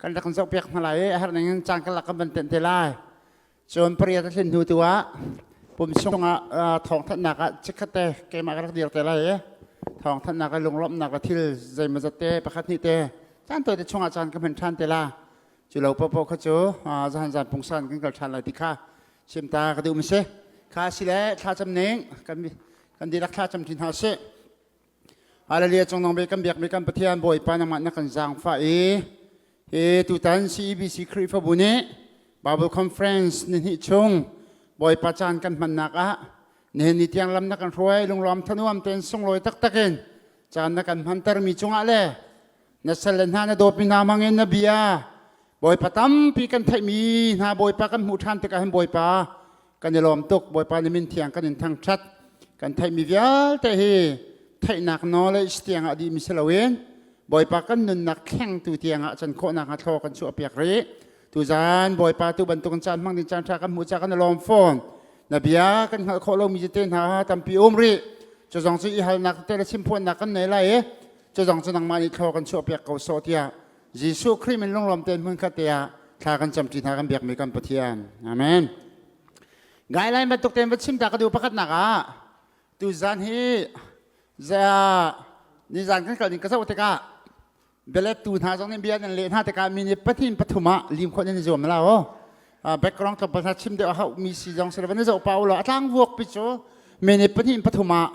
Kan rak zoh piak hna lai i a herh ning in caan karlak kan van tenh te lai. Cun pariat a tlin hnu tu ah pum chungah thawngthanhnak ah chikkhat te keimah ka rak dir te lai i thawngthanhnak le lunglawmhnak le thil zeimawzat te pakhat hnih te caan tawite chungah caan ka hman ṭhan te la. Cu lo paohpaoh kha cu zahan zan pungsan kan kal ṭhan lai ti kha chimta ka duh mi si. Kha si le thlacam ning kan kan dihlak thlacam ṭi hna sih. Hallelujah cungnung bik kan biakmi kan Pathian Bawipa nangmah na kan zaangfah i hi tutan CEBC Khrihfabu nih Bible Conference ni hnih chung Bawipa caan kan hmannak ah nihin ni tiang lam na kan hruai lunglawm thanuam tein sunglawi taktak in caan na kan hmantermi cungah le na sal le hna na dawtmi hna hmangin na bia Bawipa tampi kan theihmi hna Bawipa kan hmuh ṭhan tikah hin Bawipa Kan i lawm tuk. Bawipa nih min thiang kan in thangṭhat. Kan theihmi vialte hi theihnak knowledge tiangah dihmi si loin Bawipa kan nunnak thlengtu tiangah can khawhnak hnga thlaw kan chuahpiak rih. Tuzaan Bawipa tu bantuk caan hmang ding caan ṭha kan hmuh caah kan i lawm fawn. Na bia kan hngalh khawh lomi tete hna tampi um rih. Cu zong cu i halnak tete le chimphuannak kan nei lai i cu zong cu nangmah nih thlaw kan chuahpiak ko sawh tiah Jesuh Khrih min lunglawm tein hmunkhat te ah thla kan camṭi hna kan biakmi kan Pathian. Amen. Guideline bantuk tein va chim ta ka duh pakhatnak ah tuzan hi za nizan kan kal ding ka zoh tikah bialettu hna zong nih bia nan leh hna tikah mi nih pathin pathum ah lim khawh nan i zuam la o background tlawmpal hna chim deuh a hauh mi si zong si lo van i zoh pa u law a tlang vuak pi cu mi nih pahnih pathum ah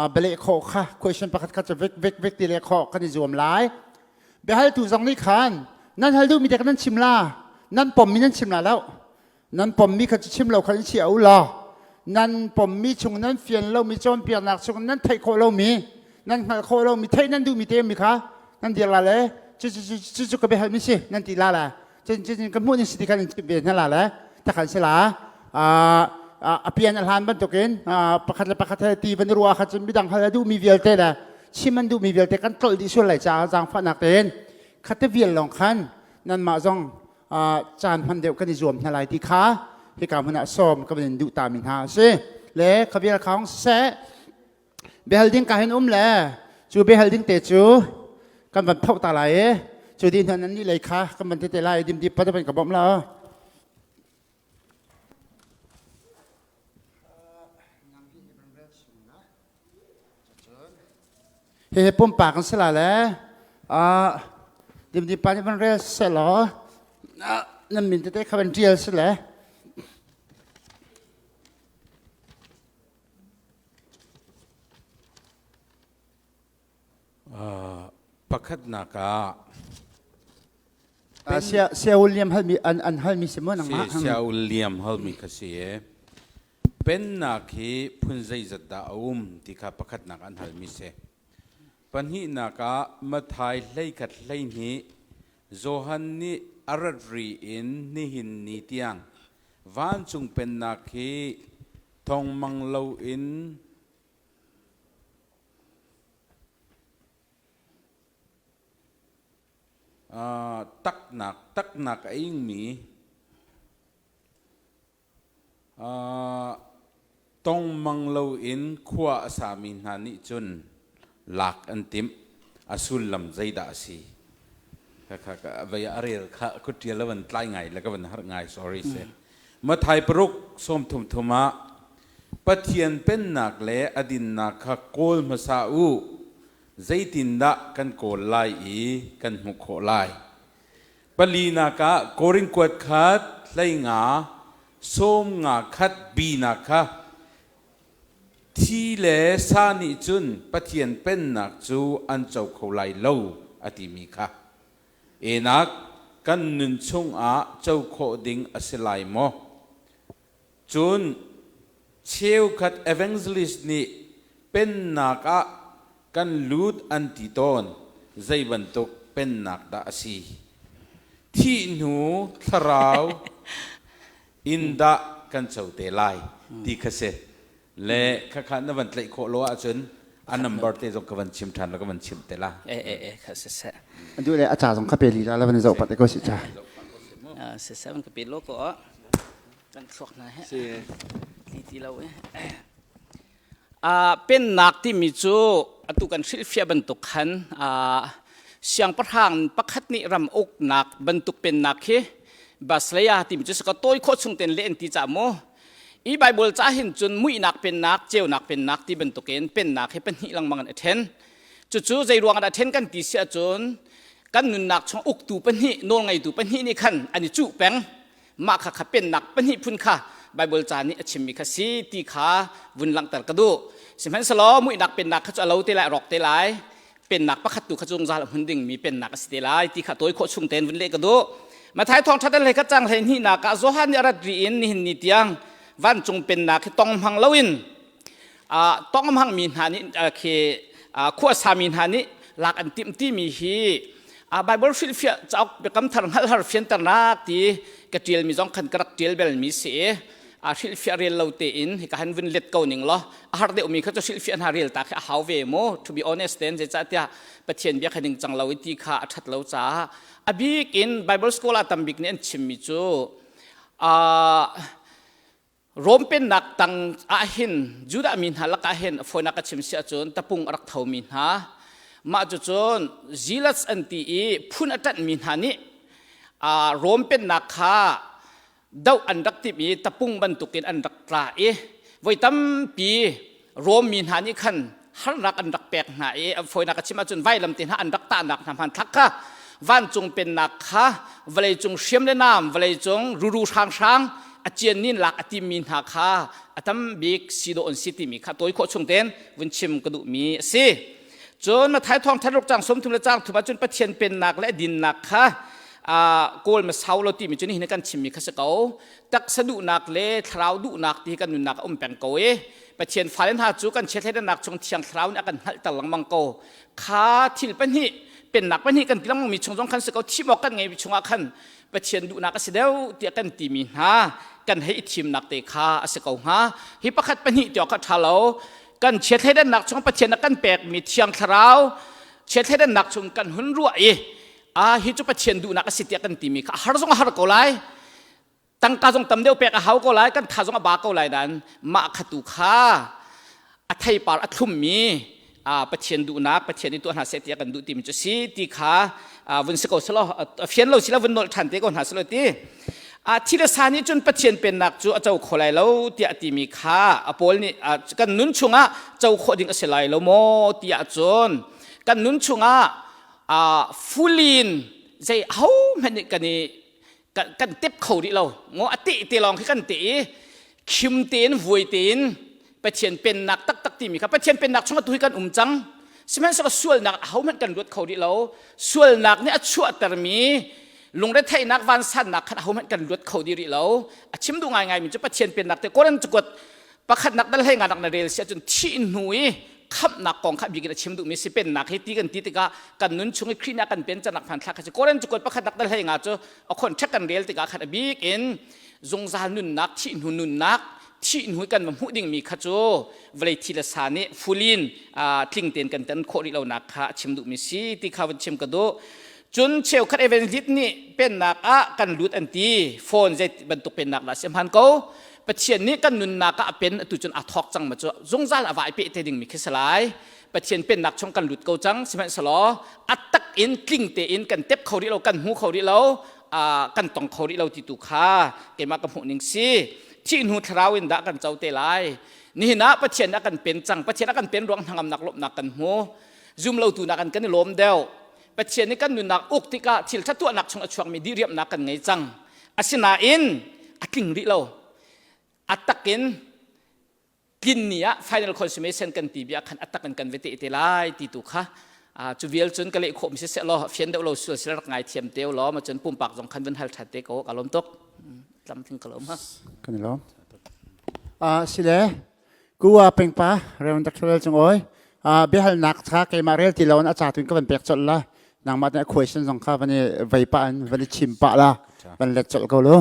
bialeh khawh kha question pakhat kha cu vek vek vek ti le khawh kan i zuam lai Biahaltu zong nih khan nan hal duhmi te kha nan chim la, nan pommi nan chim la lo. Nan pommi kha cu chim lo kha in chia u law nan pommi chung nan fian lomi cawnpiaknak chung nan theih khawh lomi nan hngalh khawh lomi theih nan duhmi te mi kha nan dir la le cu cu cu cu ka biahalmi si nan ti la la cun cun ka hmuh ning si ti khan in chim ve hna la le takhan si la a pian a hlan bantukin pakhat le pakhat he ti van i ruah kha cun midang hal a duhmi vialte le chim an duhmi vialte kan tlolh dih sual lai caah zaangfahnak tein khate vial lawng khan nanmah zong caan hman deuh kan i zuam hna lai ti kha hika hmun ah sawm ka van in duh ta mi hna a si le khavial khawng siseh Biahal ding ka hin um le cu biahal ding te cu kan van phoh ta lai i cu di hna nan nih lei kha kan van tete lai dimdi pa te ka bawmh la. Hihi pumpak an si la le dimdi pa nih van rel seh law nan min tete kha van ṭial si le Pakhatnak ah Sia William halmi an an halmi si maw nangmah? Sia William halmi kha si e. Pennak hi phun zeizat dah a um ti kha pakhatnak an halmi si. Pahnihnak ah Matthai 13 12 Johan nih a rat ri in nihin ni tiang vancung pennak hi thongmang loin taknak taknak a ingmi tongmang loin khua a sami hna nih cun lak an timh. A sullam zeidah a si? Kha vei a rel kha ka ṭial a van tlai ngai le ka van harh ngai sorry si. Mathai paruk sawm thum thum ah Pathian pennak le a dinnak kha kawl hmasa u. Zeitindah kan kawl lai i kan hmuh khawh lai? Palinak ah Korin kuat khat hlei nga sawm nga khat binak kha Thi le sa nih cun Pathian pennak cu an co kho lai lo a timi kha enak kan nun chungah co khawh ding a si lai maw? Cun cheukhat evangelist nih pennak ah kan lut an ti tawn zei bantuk pennak dah a si? Thih hnu thlarau inn dah kan co te lai ti kha si le khakha na van tlaih khawh lo ahcun a number te zong ka van chim ṭhan la ka van chim te la e e e kha se se du le a ca zong kha pe li la la van zoh pat ko si cha se se van ka pe lo ko kan thluak na he ti ti lo e a pennak timi cu atu kan hrilhfiah bantuk khan. Siangpahrang pakhat nih ram uknak bantuk pennak khi Basleia timi cu saka tawi khawh chung ten le an ti ca mu. I Bible ca hin cun muihnak pennak, ceunak pennak ti bantukin pennak hi pahnih lengmang in a then. Cucu zei ruang ah dah then kan ti si ahcun kan nunnak chung uktu pahnih, nawlngeitu pahnih nih khan an i cuh peng. Mah kha kha pennak pahnih phun kha Bible ca nih a chimmi kha si ti kha vun langhter ka duh. Sihmanhsehlaw muihnak pennak kha cu a lo te lai, a rawk te lai. Pennak pakhat tu kha zungzal a hmun dingmi pennak a si te lai ti kha tawi khawh chung tein vun leh ka duh. Matthai thawngṭha hlei kha cang hlei hnihnak ah Johan nih a rat ri in nihin ni tiang vancung pennak hi tong hmang loin tong hmangmi hna nih khi khuasami hna nih lak an timh timi hi Bible hrilhfiah cauk biakam thar hngalhar fianternak ti ka ṭialmi zong khan ka rak ṭial belmi si i hrilhfiah rel lo tein hika han vun let ko ning law a har deuhmi kha cu hrilhfiah hna rel ta khi a hau ve mu. To be honest ten, zeicahtiah Pathian bia kha ning cang lo i ti kha a ṭhat lo caah a bik in Bible school ah tambik nih an chimmi cu Rom pennak tang ah hin Judah mi hna lakah hin fawinak ka chim si ahcun tapung a rak thomi hna mah cucun Zealots an ti i phun a ṭanhmi hna nih Rom pennak kha doh an rak timh i tapung bantukin an rak tla i voi tampi Rom mi hna nih khan harnak an rak pek hna i fawinak ka chim ahcun vailam te hna an rak tahnak hna hmanthlak kha vancung pennak kha vawleicung hriam le nam, vawleicung ruru hranghrang a cian nin lak a timmi hna kha a tam bik si dawh an si timi kha tawi khawh chung tein vun chim ka duhmi a si. Cun Matthai thawng ṭhat cang 30 le cang thum ahcun Pathian pennak le dinnak kha kawl ma sau lo timi cu nihin kan chimmi kha si ko. Taksa duhnak le thlarau duhnak ti kan nunnak a um peng ko i Pathian fale hna cu kan chiathleidannak chung Thiang Thlarau nih a kan hngalhter lengmang ko. Kha thil pahnih, pennak pahnih kan ti lengmangmi chung zong khan si ko, thim awk kan ngeimi chungah khan Pathian duhnak a si deuh tiah kan timi hna kan hei i thimnak te kha a si ko hnga. Hi pakhat pahnih ti awk kha ṭha lo. Kan chiathleidannak chung Pathian a kan pekmi Thiang Thlarau chiathleidannak chung kan hun ruah i a hi cu Pathian duhnak a si tiah kan timi kha a har zong a har ko lai. Tangka zong tam deuh pek a hau ko lai, kan tha zong a ba ko lai dan mah kha tu kha a theipar a thlummi Pathian duhnak, Pathian nih tuah hna seh tiah kan duh timi cu si ti kha vun si ko selaw, a fian lo sila vun nolh ṭhan te ko hna selaw ti thi le sa nih cun Pathian pennak cu a co kho lai lo tiah timi kha a Paul nih kan nun chungah co khawh ding a si lai lo maw tiah cun kan nun chungah fulin zei ho hmanh nih kan i kan tep kho rih lo ngo a te te lawng khi kan te i khim tein vuai tein Pathian pennak taktak timi kha Pathian pennak chungah tu hi kan um cang. Sihmanhsehlaw sualnak ahohmanh kan ruat kho rih lo. Sualnak nih a chuahtermi lungretheihnak, vansannak khan ahohmanh kan ruat kho dih rih lo. A chim duh ngaingaimi cu Pathian pennak te Koran cakuat pakhatnak dal hlei nganak na rel si ahcun thih hnu i khamhnak kong kha bikin a chim duhmi si. Pennak hi ti kan ti tikah kan nun chung i Khrih nih a kan pen canak hmanthlak kha si. Korin cakuat pakhatnak dal hlei nga cu a khon ṭhek kan rel tikah khan a bik in zungzal nunnak, thih hnu nunnak, thih hnu kan va hmuh dingmi kha cu vawlei thi le sa nih fulin tling tein kan tan khawh rih lonak kha a chim duhmi si ti kha vun chim ka duh. Cun cheukhat evangelist nih pennak ah kan lut an ti phone zei bantuk pennak dah si hman ko. Pathian nih kan nunnak ah a pen atu cun aa thawk cang ma cu zungzal a vai pe te dingmi khi si lai. Pathian pennak chung kan lut ko cang, sihmanhsehlaw a tak in tling tein kan tep kho rih lo, kan hmu kho rih lo, kan tong kho rih lo ti tu kha keimah ka hmuh ning si. Thih hnu thlarau in dah kan co te lai. Nihin ah Pathian a kan pen cang. Pathian a kan pen ruang hnangamnak lawmhnak kan hmu. Zum lo tu nak kan i lawm deuh. Pathian nih kan nunnak uk tikah thil ṭha tuahnak chung a chuakmi diriamnak kan ngei cang. Asinain a tling rih lo. A takin tlin ni ah final consummation kan ti bia khan a takin kan vete te lai ti tu kha cu vial cun ka leh khawh mi siseh law fian deuh lo sual sila rak ngai thiam te law ma cun pumpak zong khan vun hal ṭhat te ko. Ka lawm tuk tlamtling ka lawm ha. Kan i lawm. Sile Kuwa pengpa Reverend Dr. Lal Cung Awi, biahalnak kha keimah rel ti lo in a ca tuin ka van pek colh la. Nangmah nih a question zong kha van i vei pah in van i chim pah la, van let colh ko lu.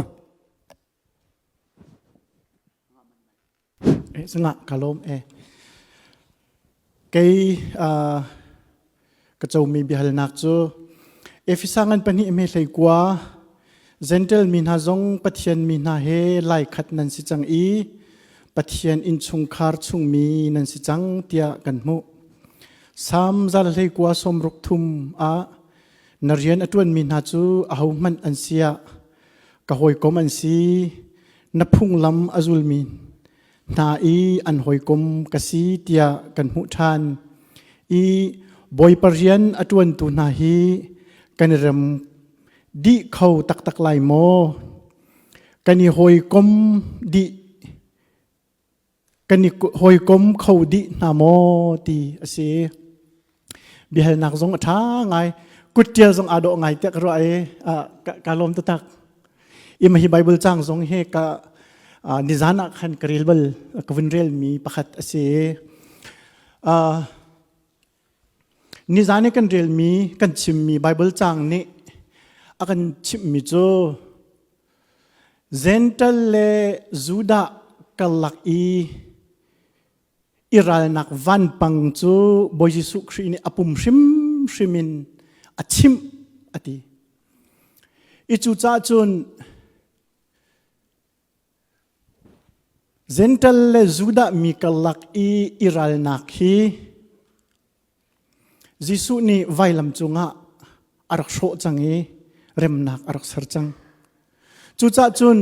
Sangah ka lawm e. Kei ka comi biahalnak cu Efesa ngan pahnih me hlei kua Gentle mi hna zong Pathian mi hna he lai khat nan si cang i Pathian innchungkhar chungmi nan si cang tiah kan hmuh. Salm zal hlei kua 63 ah. Na rian a ṭuanmi hna cu ahohmanh an si ah ka hawikom an si. Na phunglam a zulmi hna i an hawikom ka si tiah kan hmuh ṭhan. I Bawipa rian a ṭuantu hna hi kan i rem dih kho taktak lai maw? Kan i hawikom dih kan i hawikom kho dih hna maw ti a si. Biahalnak zong a ṭha ngai. Kutṭial zong aa dawh ngai tiah ka ruah i ka lawm taktak. Ima hi Bible cang zong hi ka nizan ah khan ka rel bal ka vun relmi pakhat a si. Nizan i kan relmi kan chimmi Bible cang nih a kan chimhmi cu Gentle le Judah karlak i i ralnak vanpang cu Bawi Jesuh Khrih nih a pum hrimhrim in a chimh a ti. I cucaah cun Gentle le Judah mi karlak i i ralnak hi Jesuh nih vailam cungah a rak hrawh cang i remnak a rak ser cang. Cucaah cun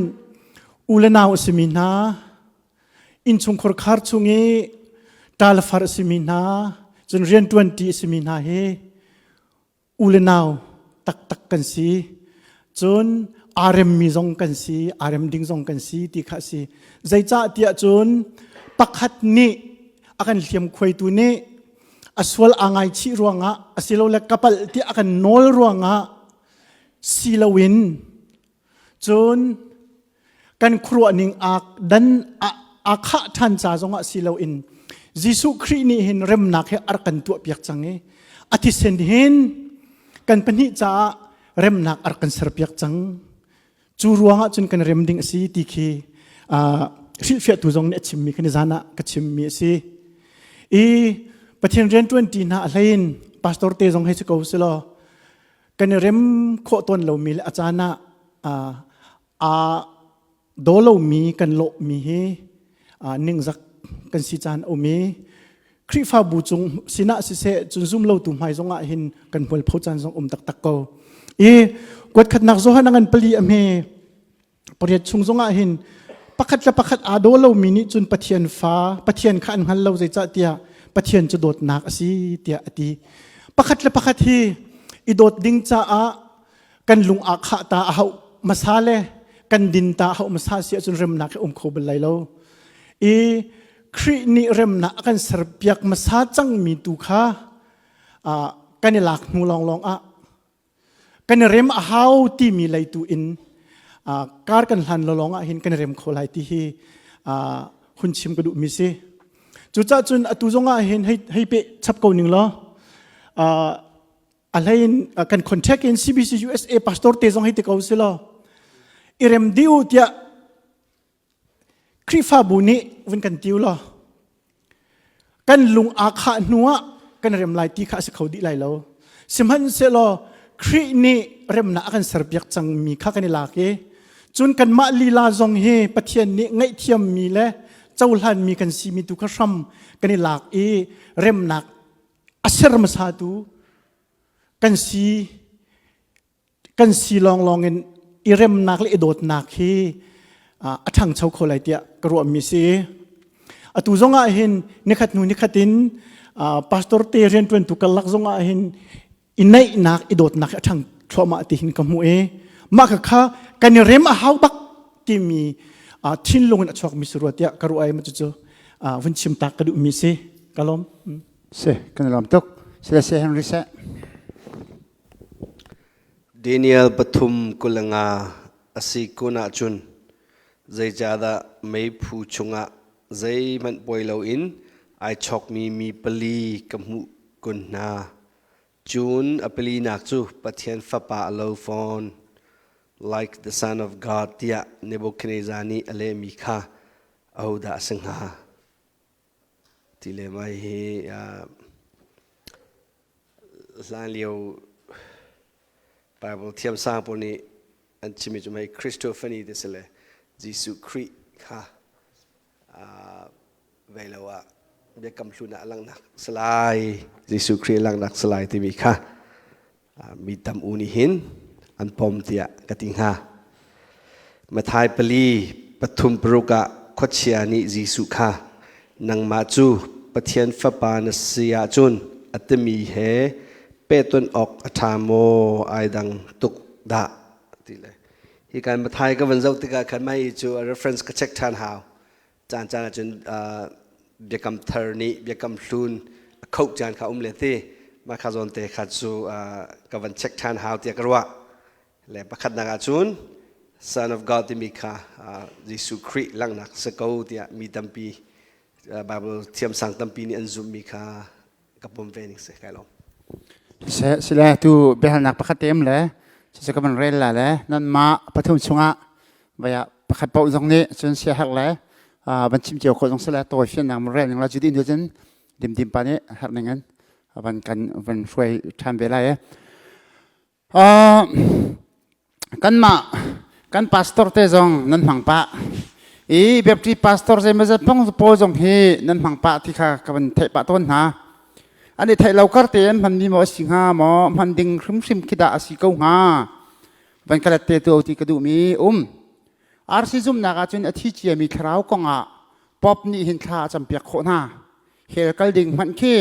u le nau a simi hna, innchungkhar khar chung i ṭa le far a simi hna, cun rianṭuanṭi a simi hna hi u le nau taktak kan si. Cun aa remmi zong kan si, aa rem ding zong kan si ti kha a si. Zeicah tiah cun pakhat nih a kan hliamkhuaitu nih a sual aa ngaichih ruangah asilole ka palh tiah a kan nawl ruangah si loin cun kan khuaruahning aa dan aa khah ṭhan ca zongah si loin Jesuh Khrih nih hin remnak hi a rak kan tuahpiak cang i a thisen hin kan pahnih caah remnak a rak kan serpiak cang. Cu ruangah cun kan rem ding a si ti khi hrilhfiahtu zong nih a chimmi kha nizan ah ka chimmi a si. I Pathian rianṭuanṭi hna a hlein pastor te zong hei si ko selaw kan i rem khawh tawn lomi le a caan ah aa daw lomi kan lawhmi hi ningzak kan si caan a um i Khrihfabu cung sinah siseh cun zum lotu hmai zong ah hin kan hmualpho caan zong um taktak ko. I kuatkhatnak Johan a ngan pali a hme pariat chung zong ah hin pakhat le pakhat aa daw lomi nih cun Pathian fa Pathian kha an hngal lo zeicahtiah Pathian cu dawtnak a si tiah a ti. Pakhat le pakhat hi i dawt ding caah kan lung aa khah ta a hauh hmasa le kan din ta a hauh hmasa si ahcun remnak hi um kho bal lai lo. I Khrih nih remnak a kan serpiak hmasa cangmi tu kha kan i lak hnu lawnglawng ah kan i rem a hau timi lei tu in kar kan hlan lawng ah hin kan i rem kho lai ti hi hun chim ka duhmi si. Cucaah cun atu zong ah hin hei pe chap ko ning law a hlei in kan contact in CBC USA pastor te zong hei ti ko si law i rem diu tiah Khrihfabu nih vun kan tiu law kan lung aa khah hnu ah kan rem lai ti kha a si kho dih lai lo. Sihmanhsehlaw Khrih nih remnak a kan serpiak cangmi kha kan i lak i cun kanmah lila zong hi Pathian nih ngaihthiammi le cohlanmi kan simi tu kha hram kan i lak i remnak a ser hmasatu kan si kan si lawnglawng in i remnak le i dawtnak hi a ṭhangcho kho lai tiah ka ruahmi si. Atu zong ah hin nikhat hnu nikhat in pastor te rianṭuantu karlak zong ah hin i naihnak i dawtnak hi a ṭhang thluahmah ti hin ka hmuh i mah kha kan i rem a hau bak timi thinlung in a chuakmi si rua tiah ka ruah i cucu vun chim tak ka duhmi si. Ka lawm. Si, kan i lawm tuk. Sile se Henry seh. Daniel pathum 25 a si kun ahcun zeicahdah meiphu chungah zeihmanh poi loin ai chawkmi mi pali ka hmuh kun hna. Cun a palinak cu Pathian Fapa a lo fawn. Like the Son of God tiah Nebuchadnezzar nih a lehmi kha ahodah a si hnga? Ti le mai hi hlanlio Bible thiamsang pawl nih an chimmi cu mei Christophany ti si le Jesuh Khrih kha vei lo ah biakam hlun ah langhnak salai Jesuh Khrih langhnak salai timi kha. Mi tam u nih hin an pom tiah ka ti hnga. Mathai pali pathum paruk ah khuachia nih Jesuh kha nangmah cu Pathian fapa na si ahcun a timi he pehtonh awk a ṭha maw ai dang tuk dah ti le hi kan Mathai ka van zoh tikah khan mah hi cu a reference ka check ṭhan hau. Caan caan ahcun biakam thar nih biakam hlun a khoh caan kha um le ti mah kha zawn te kha cu ka van check ṭhan hau tiah ka ruah. Le pakhatnak ahcun Son of God timi kha Jesuh Khrih langhnak si ko tiah mi tampi Bible thiamsang tampi nih an zumhmi kha ka pom ve ning si kai lawm. Seh sile tu biahalnak pakhat te um le cucu ka van rel la le nanmah pathum chungah vaya pakhat paoh zong nih cun siaherh le van chim cio khawh zong sile tawi fiannak rel ning la cu dih hnu cun dimdim pa nih herh ning in van kan van hruai ṭhan ve lai e. Kanmah kan pastor te zong nan hmang pah. I Baptist pastor zeimawzat pawl zong hi nan hmang pah ti kha ka van theih pah tawn hna. An i theih lo kar te an hmanmi maw a si hnga maw hman ding hrimhrim khi dah a si ko hnga. Van ka let te tu ti ka duhmi um. RC zumhnak ahcun a thi ciami thlarau kongah Pope nih hin thla a campiak khawh hna. Hell kal ding hmanh khi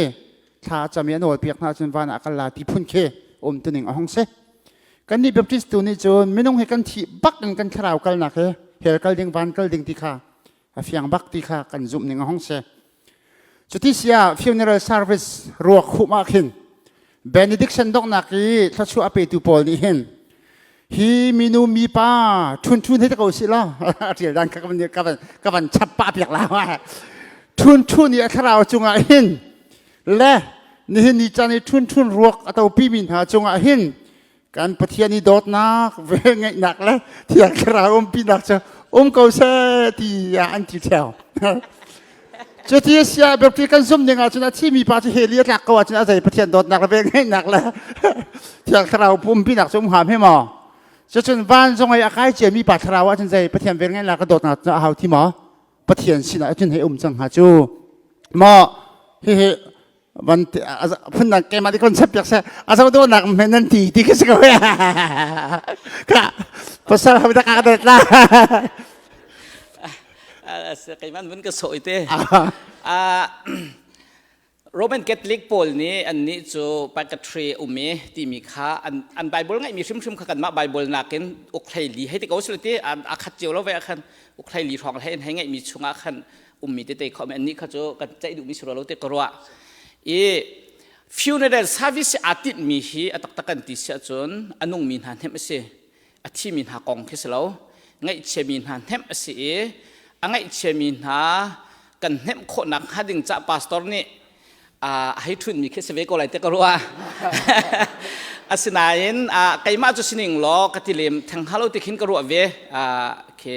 thla cam i a nawl piak hna cun van ah kal la ti phun khi um tuning a hong si. Kannih Baptist tu nih cun minung hi kan thih bak in kan thlarau kalnak hi hell kal ding van kal ding ti kha a fiang bak ti kha kan zumh ning a hong si. Cuti sia funeral service ruak humh ah khin benediction donghnak i thluachuah a petu pawl nih hin hi minu mipa ṭhun ṭhun hei ta ko sih law a ṭial dan kha ka van ka van chap pah piak la ṭhun ṭhun i a thlarau cungah hin le nihin ni caan i ṭhun ṭhun ruak a topi mi hna cungah hin kan Pathian i dawtnak velngeihnak le thiang thlarau umpinak cu um ko seh ti ah an ti ṭheo. Cuti a si ah biakṭi kan zumh ning ahcun a thimi pa cu hell i a tlak ko ahcun a zei Pathian dawtnak le velngeihnak le thiang thlarau umpinak cu um hnga hme maw? Cucun van zong i a kai ciami pa thlarau ahcun zei Pathian velngeihnak le dawtnak cu a hau ti maw? Pathian sinah cun hei um cang hnga cu. Maw hihi van phundang keimah nih concept piak seh a zo dawhnak men nan ti ti khi si ko ka pasal hau dak ka dat la keimah vun ka soi te Roman Catholic pawl nih an nih cu purgatory um i timi kha an Bible ngaihmi hrimhrim kha kanmah Bible nakin uk hlei li hei ti ko sila ti a khat cio lo ve ah khan uk hlei li hrawng hlei in hei ngaihmi chungah khan ummi tete kho an nih kha cu kan ceih duhmi si lo te ka ruah i funeral service aa tinhmi hi a taktak kan ti si ahcun a nungmi hna hnemh a si a thimi hna kong khi si lo ngaihchiami hna hnemh a si i a ngaihchiami hna kan hnemh khawhnak hnga ding ca pastor nih a hei ṭhunmi khi si ve ko lai te ka ruah asinain keimah cu sining law ka ti lem theng halo ti khin ka ruah ve khi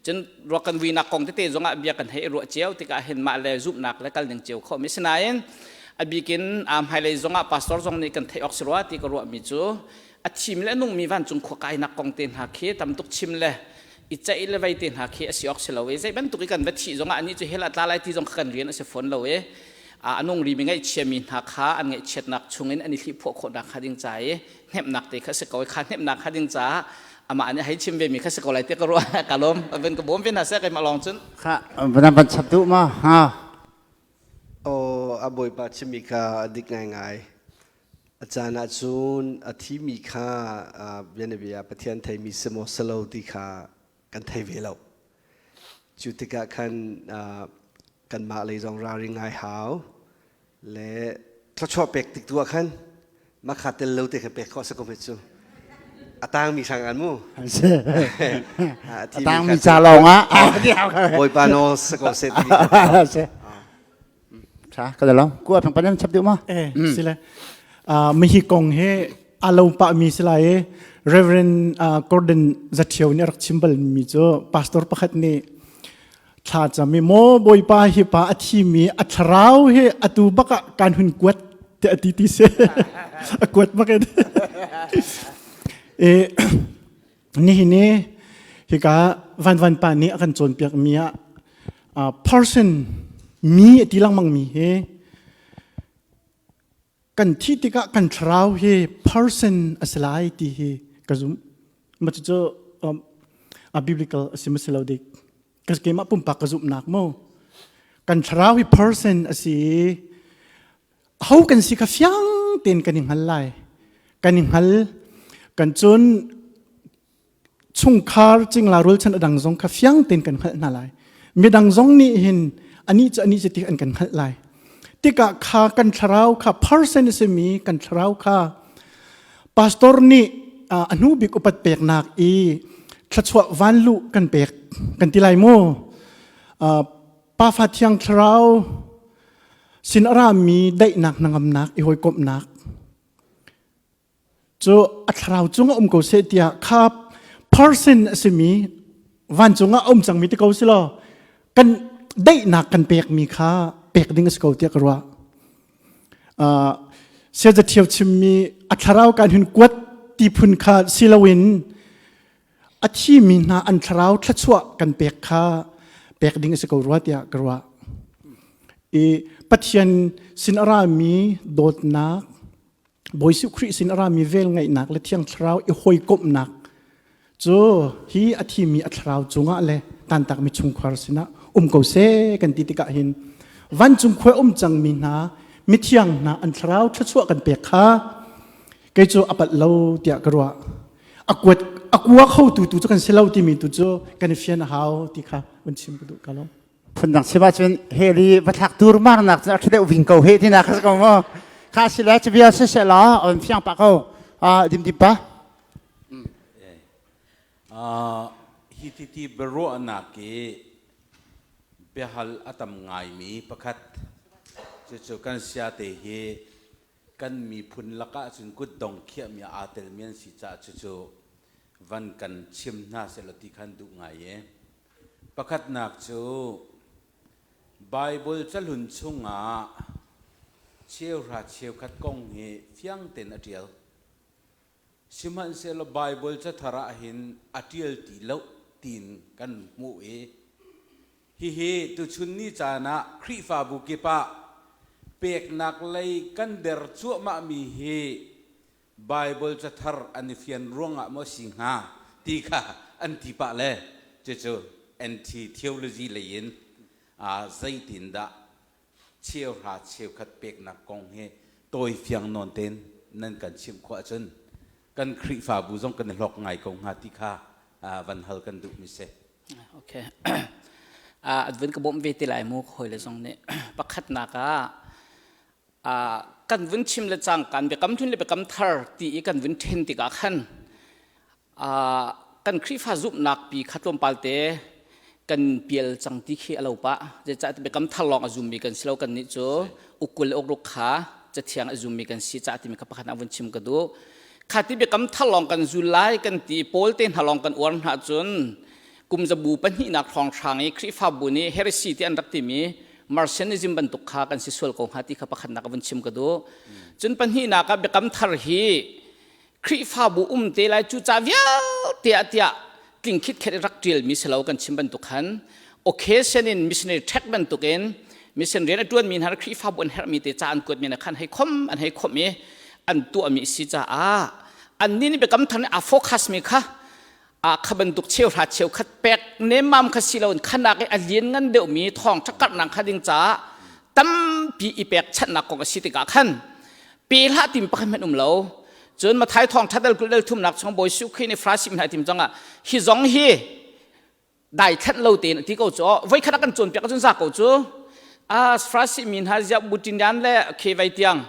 cun ruak kan vuinak kong tete zongah bia kan hei ruah cio tikah hin mah le zumhnak le kal ning cio kho mi sinain a bikin hmailei zongah pastor zong nih kan theih awk si rua ti ka ruahmi cu a thim le nungmi vancung khua kainak kong te hna khi tam tuk chim le i ceih le vei te hna khi a si awk si lo i zei bantuk i kan va thih zongah anih cu hell ah tla lai ti zong kha kan rian a si fawn lo i a nung rimi ngaihchiami hna kha an ngaihchiatnak chungin an i hlihphuah khawhnak kha ding ca i hnemhnak te kha si ko i kha hnemhnak kha ding caah amah nih hei chim ve mi kha si ko lai te ka ruah ka lawm van ka bawm ve hna seh keimah lawng cun kha van van chap duh ma ha Oh, a bawipa chimmi kha a dik ngaingai. A caan ahcun a thimi kha bianabia Pathian theimi si maw si lo ti kha kan thei ve lo. Cu tikah khan kanmah lei zong ralring ngai hau le thluachuah pek tik tu ah khan mah kha tel lo te kha pek khawh si ko hme cu. A tangmi sang an mu. A tangmi ca lawng ah. Bawipa nawl si ko seh ti. Tha ka lo ku phang panem chap deuh ma eh sile mi hi kong he alo pa mi sila e Reverend Gordon Zathiau nih rak chim bal mi cu pastor pakhat nih thla cam i maw bawipa hi pa a thi mi a thlarau he atu baka kan hun kuat te ati ti se a kuat bak in e nihin i hika vanvan pa nih a kan cawnpiak mi ah person mi a ti lengmang mi hi. Kan thih tikah kan thlarau hi person a si lai ti hi ka zumh. Ma cucu a biblical a si ma si lo dik. Ka keimah pumpak ka zumhnak mu. Kan thlarau hi person a si i ho kan si kha fiang tein kan i hngal lai. Kan i hngal. Kan cun chungkhar cingla rualchan a dang zong kha fiang tein kan hngalh hna lai. Midang zong nih hin anih cu anih cu ti an kan hngalh lai. Tikah kha kan thlarau kha person a simi kan thlarau kha pastor nih a hnu bik upat peknak i thluachuah vanluh kan pek kan ti lai mu. Pafa thiang thlarau sin a rami daihnak hnangamnak i hawikomhnak Cu a thlarau cungah um ko seh tiah kha person a simi vancung ah a um cangmi ti ko si law kan daihnak kan pekmi kha pek ding a si ko tiah ka ruah. Siaza ṭhio chimmi a thlarau kan hun kuat ti phun kha si loin a thimi hna an thlarau thluachuah kan pek kha pek ding a si ko rua tiah ka ruah. I Pathian sin a rami dawtnak Bawi Jesuh Khrih sin a rami velngeihnak le Thiang Thlarau i hawikomhnak cu hi a thimi a thlarau cungah le tantakmi chungkhar sinah um ko seh kan ti tikah hin vancung khua um cangmi hna mithiang hna an thlarau thluachuah kan pek kha kei cu a palh lo tiah ka ruah. A kuat a kua kho tu tu cu kan si lo timi tu cu kan i fian a hau ti kha vun chim ka duh ka lo. Phundang chim ahcun heli va thlak turmar nak cun a ṭha deuh ving ko he tina kha ko mu. Kha si le cubia si se la on fiang pa ko. Dim dim pa. Hi ti ti biaruahnak i biahal a tam ngaimi pakhat cucu kan siate hi kan miphun lakah cun kutdong khiahmi aa telmi an si caah cucu van kan chim hna sehlaw ti khan duh ngai i Pakhatnak cu Baibal cahlun chungah cheuhra cheukhat kong hi fiang tein a ṭial. Sihmanhsehlaw Baibal cathar ah hin a ṭial ti lo tiin kan hmuh i hihi tuchun ni caan ah Khrihfabu kip ah peknak lei kan der cuahmahmi hi Baibal cathar an i fian ruangah maw si hnga ti kha an ti pah le cucu NT theology lei in zeitindah cheuhra cheukhat peknak kong hi tawi fiang nawn tein nan kan chimh khawh ahcun kan Khrihfabu zong kan i hlawk ngai ko hnga ti kha van hal kan duhmi si. Okay. Advent ka bawmh ve te lai mu hawi le zong nih pakhatnak ah kan vun chim le cang kan biakam hlun le biakam thar ti i kan vun then tikah khan kan Khrihfa zumhnak pi kha tlawmpal te kan pial cang ti khi a lo pah. Zeicah biakam thar lawng a zummi kan si lo kan nih cu ukul le ukruk kha cathiang a zummi kan si caah timi kha pakhat ah vun chim ka duh. Kha ti biakam thar lawng kan zul lai kan ti Paul te hna lawng kan uar hna cun kum zabu pahnihnak hrawnghrang i Khrihfabu nih heresy ti an rak timi Martianism bantuk kha kan si sual ko hnga ti kha pakhatnak a vun chim ka duh. Cun pahnihnak ah biakam thar hi Khrihfabu um te lai cu ca vialte ah tiah tling khitkhet rak ṭialmi si lo kan chim bantuk khan occasion in missionary track bantukin mission rian a ṭuanmi hna Khrihfabu an herhmi te ca an kuatmi na khan hei khom an hei khom i an tuahmi si caah annih nih biakam thar nih a focus mi kha a kha bantuk cheuhra cheukhat pek nemmam kha si loin khanak i a lian ngan deuhmi thawng ṭhakarhnak kha ding caah tampi i pek chanhnak kong a si tikah khan pe hlah tim pakhat hmanh um lo. Cun Mathai thawng ṭhat dal 20 dal thumnak chung Bawi Jesuh Khrih nih Farasi hna tim zongah hi zong hi dai thlanh lo tein a ti ko cu voi khat a kan cawnpiak ahcun za ko cu a Farasi mi hna ziah butinyan le khevei tiang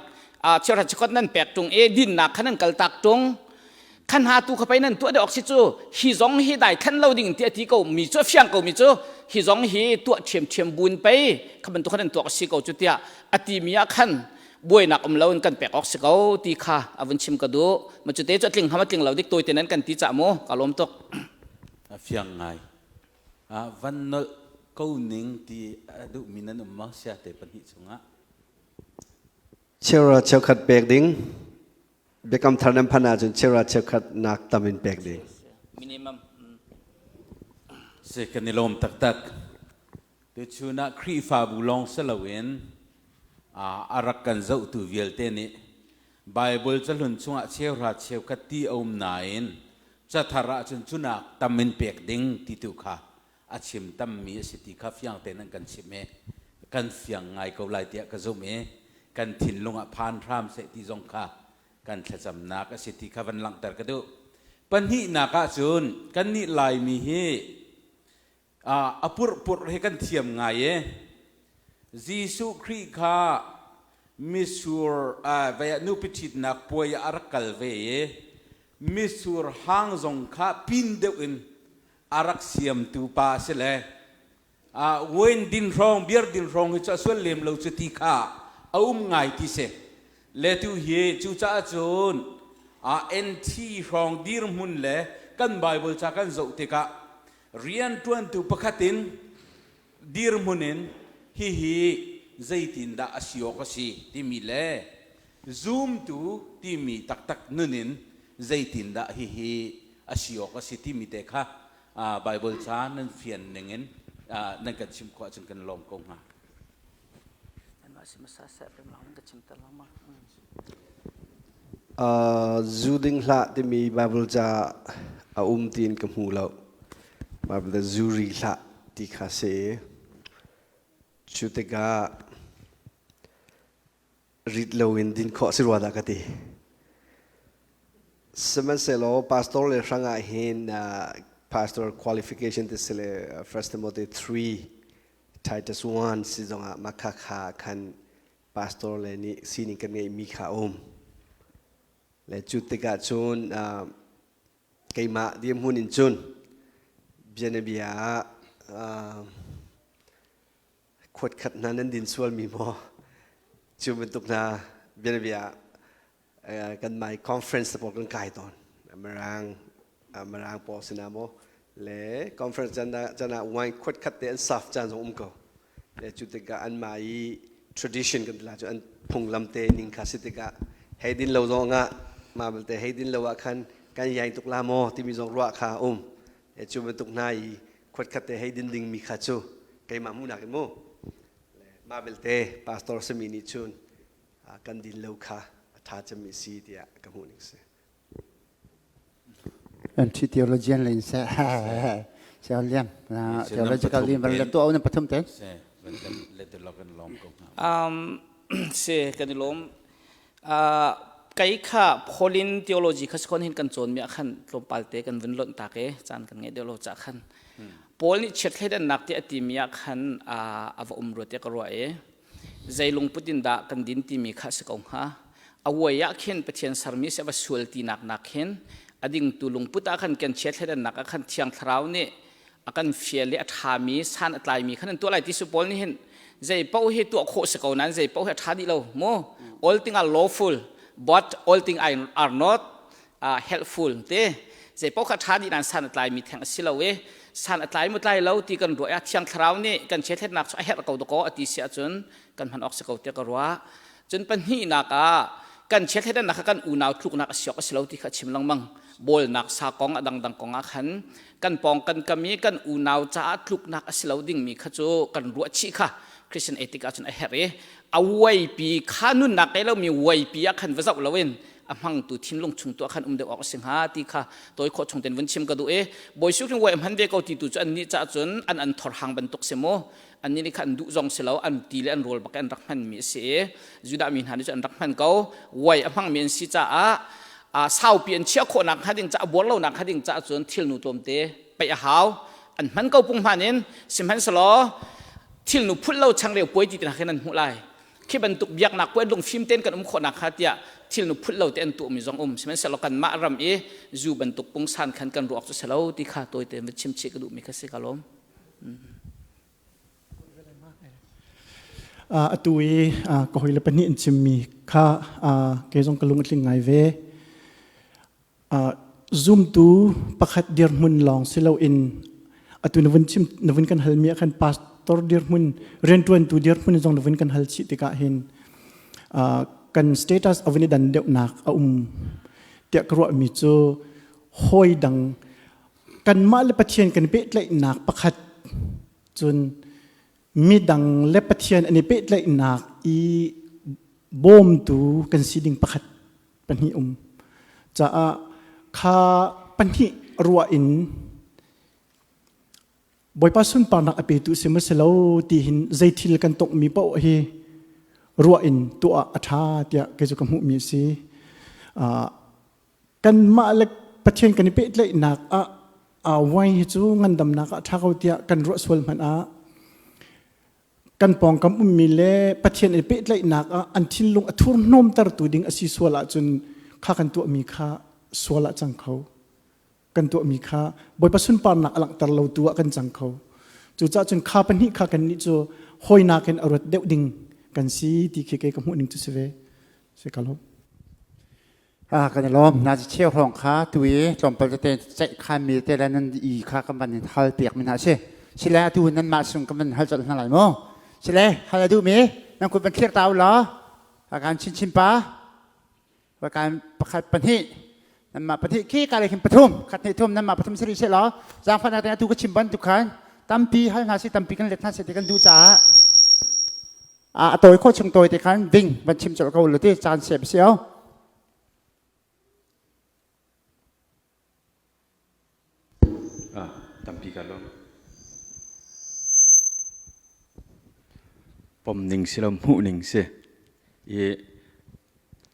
a cheuhra cheukhat nan pek ṭung i dinnak kha nan kaltak ṭung khan ha tu kha pei nan tuah deuh awk si cu hi zong hi dai thlanh lo ding ti a ti ko mi cu a fiang ko mi cu hi zong hi tuah ṭhiamṭhiam bun pei kha bantuk khan an tuah si ko cu tiah a ti mi ah khan buainak um lo in kan pek awk si ko ti kha a vun chim ka duh. Ma cu te cu a tling ham a tling lo dik tawi te nan kan ti cah mu ka lawm tuk. A fiang ngai. Van nolh ko ning ti a duhmi nan um maw sia te pahnih chungah? Cheuhra cheukhat pek ding. Biakam thar nan phan ahcun cheuhra cheukhat nak tam in pek ding. Minimum. Si kan i lawm taktak. Tuchun ah Khrihfabu lawng si loin a rak kan zohtu vialte nih. Bible cahlun chungah cheuhra cheukhat ti a um nain cathar ahcun cunak tam in pek ding ti tu kha a chim tammi a si ti kha fiang tein an kan chimh i kan fiang ngai ko lai tiah ka zumh i kan thinlung ah phan hram seh ti zong kha kan thlacamnak a si ti kha van langhter ka duh. Pahnihnak ahcun kannih Laimi hi a purhpurh hi kan thiam ngai i Jesuh Khrih kha misur vei ah nupi ṭhitnak puai ah a rak kal ve i misur hang zong kha pin deuh in a rak siamtu pa a si le wine din hrawng beer din hrawng hi cu a sual lem lo cu ti kha a um ngai ti si le tu hi cucaah cun NT hrawng dirhmun le kan Bible ca kan zoh tikah rianṭuantu pakhat in dirhmun in hihi zeitindah a si awk a si timi le zumtu timi taktak nun in zeitindah hihi a si awk a si timi te kha Bible ca nan fian ning in nan kan chim khawh ahcun kan lawm ko hnga. Zu ding hlah timi Bible ca a um tiin ka hmu lo. Bible zu ri hlah ti kha si. Cu tikah rit loin din khawh si rua dah ka ti. Sihmanhsehlaw pastor le hrang ah hin pastor qualification ti si le First Timothy 3 Titus 1 si zongah mah kha khan pastor le nih sining kan ngeihmi kha a um. Le cu tikah cun keimah dirhmun in cun bianabia ah khuatkhat hna nan din sualmi maw cu bantuk hna bianabia kan mai conference pawl kan kai tawn Mirang Mirang pawl sinah maw le conference can ah wine khuatkhat te an saf caan zong um ko le cu tikah an mah i tradition kan ti la cu an phunglam te ning kha si tikah hei din lo zong ah mah belte hei din lo ah khan kan yaing tuk la maw timi zong ruah kha um e cu bantuk hna i khuatkhat te hei din ding mi kha cu keimah hmuhnak in mu mah belte pastor sami nih cun kan din lo kha a ṭha cemmi si tiah ka hmuh ning si. NT theologian le in se se liam theological lim van tu au pathum te um se kan i lawm kai kha Pauline theology kha sikon hin kan cawn mi khan tlawmpal te kan vun lonh ta ke caan kan ngei deuh lo cha khan Paul nih chiat thleidannak ti a ti mi ah khan a va um rua te ka ruah e Zei lungput in dah kan din timi kha a si ko hnga. A vuai ah khin Pathian sermi si a va sual tinak nak hin a dingtu lungput ah khan kan chia thleidannak ah khan Thiang Thlarau nih a kan fial i a ṭhami san a tlaimi khan an tuah lai ti su Paul nih hin zei paoh hi tuah khawh si ko nain zei paoh hi a ṭha dih lo mu all thing are lawful but all thing are not helpful te zei paoh kha ṭha dih nain san a tlaimi theng a si lo i san a tlai mu tlai lo ti kan ruah i thiang thlarau nih kan chiathletnak cu a herh ko dakaw a ti si ahcun kan hman awk si ko tiah ka ruah cun pahnihnak ah kan chiathletnak kha kan unau tluknak a si awk a si lo ti kha chim lengmang bawlnak sa kong a dangdang kong ah khan kan pawng kan kam i kan unau caah tluknak a si lo dingmi kha cu kan ruah chih kha Christian ethic ahcun a herh i a uaipi kha nunnak ei lomi uaipi ah khan va zoh loin a hmangtu thinlung chung tu ah khan um deuh awk a si hnga ti kha tawi khawh chung ten vun chim ka duh i Bawi Jesuh wai hman ve ko ti tu cu an nih cah cun an an thor hang bantuk si mu an nih kha an duh zong si lo an ti le an rawl bak an rak hman mi a si i Judah mi hna nih cu an rak hman ko wai a hmang mi an si caah a saupi an chiah khawhnak hnga ding caah buar lonak hnga ding caah cun thilnu tlawmte peih a hau an hman ko pung hman in sihmanhsehlaw thilnu phulh lo changreu puai ti te hna khin an hmuh lai Khi bantuk biaknak puan lungfim tein kan um khawhnak kha tiah thil nu phulh lo te an tuahmi zong um sihmanhsehlaw kanmah ram i zu bantuk pungsan khan kan ruak cu si lo ti kha tawi tein va chim chih ka duhmi kha si ka lawm. Atu i ka hawile pahnih an chimmi kha kei zong ka lung a tling ngai ve. Zumtu pakhat dirhmun lawng si loin atu na vun chim na vun kan halmi ah khan pastor dirhmun rianṭuantu dirhmun zong na vun kan hal chih tikah hin kan status a vun i dan deuhnak a um tiah ka ruahmi cu hawi dang kanmah le Pathian kan pehtlaihnak pakhat cun midang le Pathian an i pehtlaihnak i bawmtu kan si ding pakhat. Pahnih um. Caah kha pahnih ruah in Bawipa sunparnak a petu si maw si lo ti hin zei thil kan tongmi paoh hi ruah in tuah a ṭha tiah kei cu ka hmuhmi a si. Kanmah le Pathian kan i pehtlaihnak ah wine hi cu ngandamnak ah a ṭha ko tiah kan ruah sual hmanh ah kan pawngkam ummi le Pathian i pehtlaihnak ah an thinlung a thurhnawmtertu ding a si sual ahcun kha kan tuahmi kha sual ah cang kho. Kan tuahmi kha Bawipa sunparnak a langhter lo tu ah kan cang kho. Cucaah cun kha pahnih kha kannih cu hawinak in a ruat deuh ding kan si ti khi kei ka hmuh ning cu si ve. Si ka lawm. Kan i lawm. Na cheu hrawng kha tu i tlawmpal tete ceih khan mi te le nan i kha kan van in hal piak mi hna si. Sile atu nan mah sung kan van hal colh hna lai mu. Sile hal a duh mi nan kut van thlir ta u law. Kan chin chin pa. Kan pakhat pahnih nanmah pahnih khi ka le khin pathum khat hnih thum nanmah pathum sari se law zaangfahnak te atu ka chim bantuk khan tampi hal hna si tampi kan let hna si ti kan duh caah a tawi khawh chung tawi te khan ding van chim colh ko lo ti caan sep si o. Tampi ka lawm. Pom ning si lo hmuh ning si. I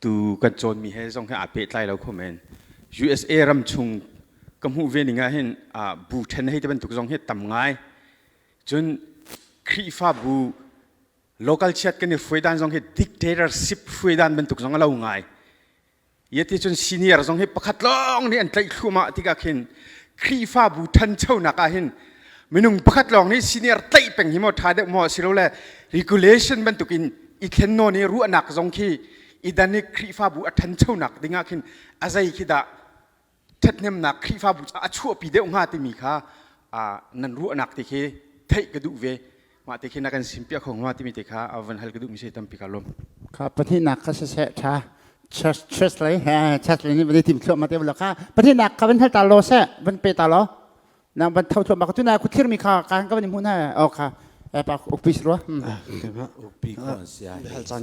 tu kan cawnmi he zong he aa pehtlai lo kho men. USA ram chung ka hmuh ve ning ah hin bu ṭhen hei te bantuk zong hi tam ngai. Cun Khrihfabu local chiat kan i hruai dan zong hi dictatorship hruai dan bantuk zong a lo ngai. Yeti cun senior zong hi pakhat lawng nih an tlaih thluahmah tikah khin Khrihfabu ṭhanchonak ah hin minung pakhat lawng nih senior tlaih peng hi maw ṭha deuh maw asilole regulation bantukin i thlen nawn i ruahnak zong khi i dan i Khrihfabu a ṭhanchonak dingah khin a zei khi dah ṭhathnemnak Khrihfabu a chuahpi deuh hnga timi kha nan ruahnak te khi theih ka duh ve. Mah te khi na kan simpiah kho hnga timi te kha a van hal ka duhmi si tampi ka lawm. Kha pahnihnak kha siseh tha church church lei he church lei nih van i tim thluahmah te lo kha pahnihnak kha van hal ta law seh van pe ta law nang van tho thluahmah ka tuna khuthlir mi kha ka ka van i hmu na o kha pa ukpi si rua. Ukpi ko sia. Hal caan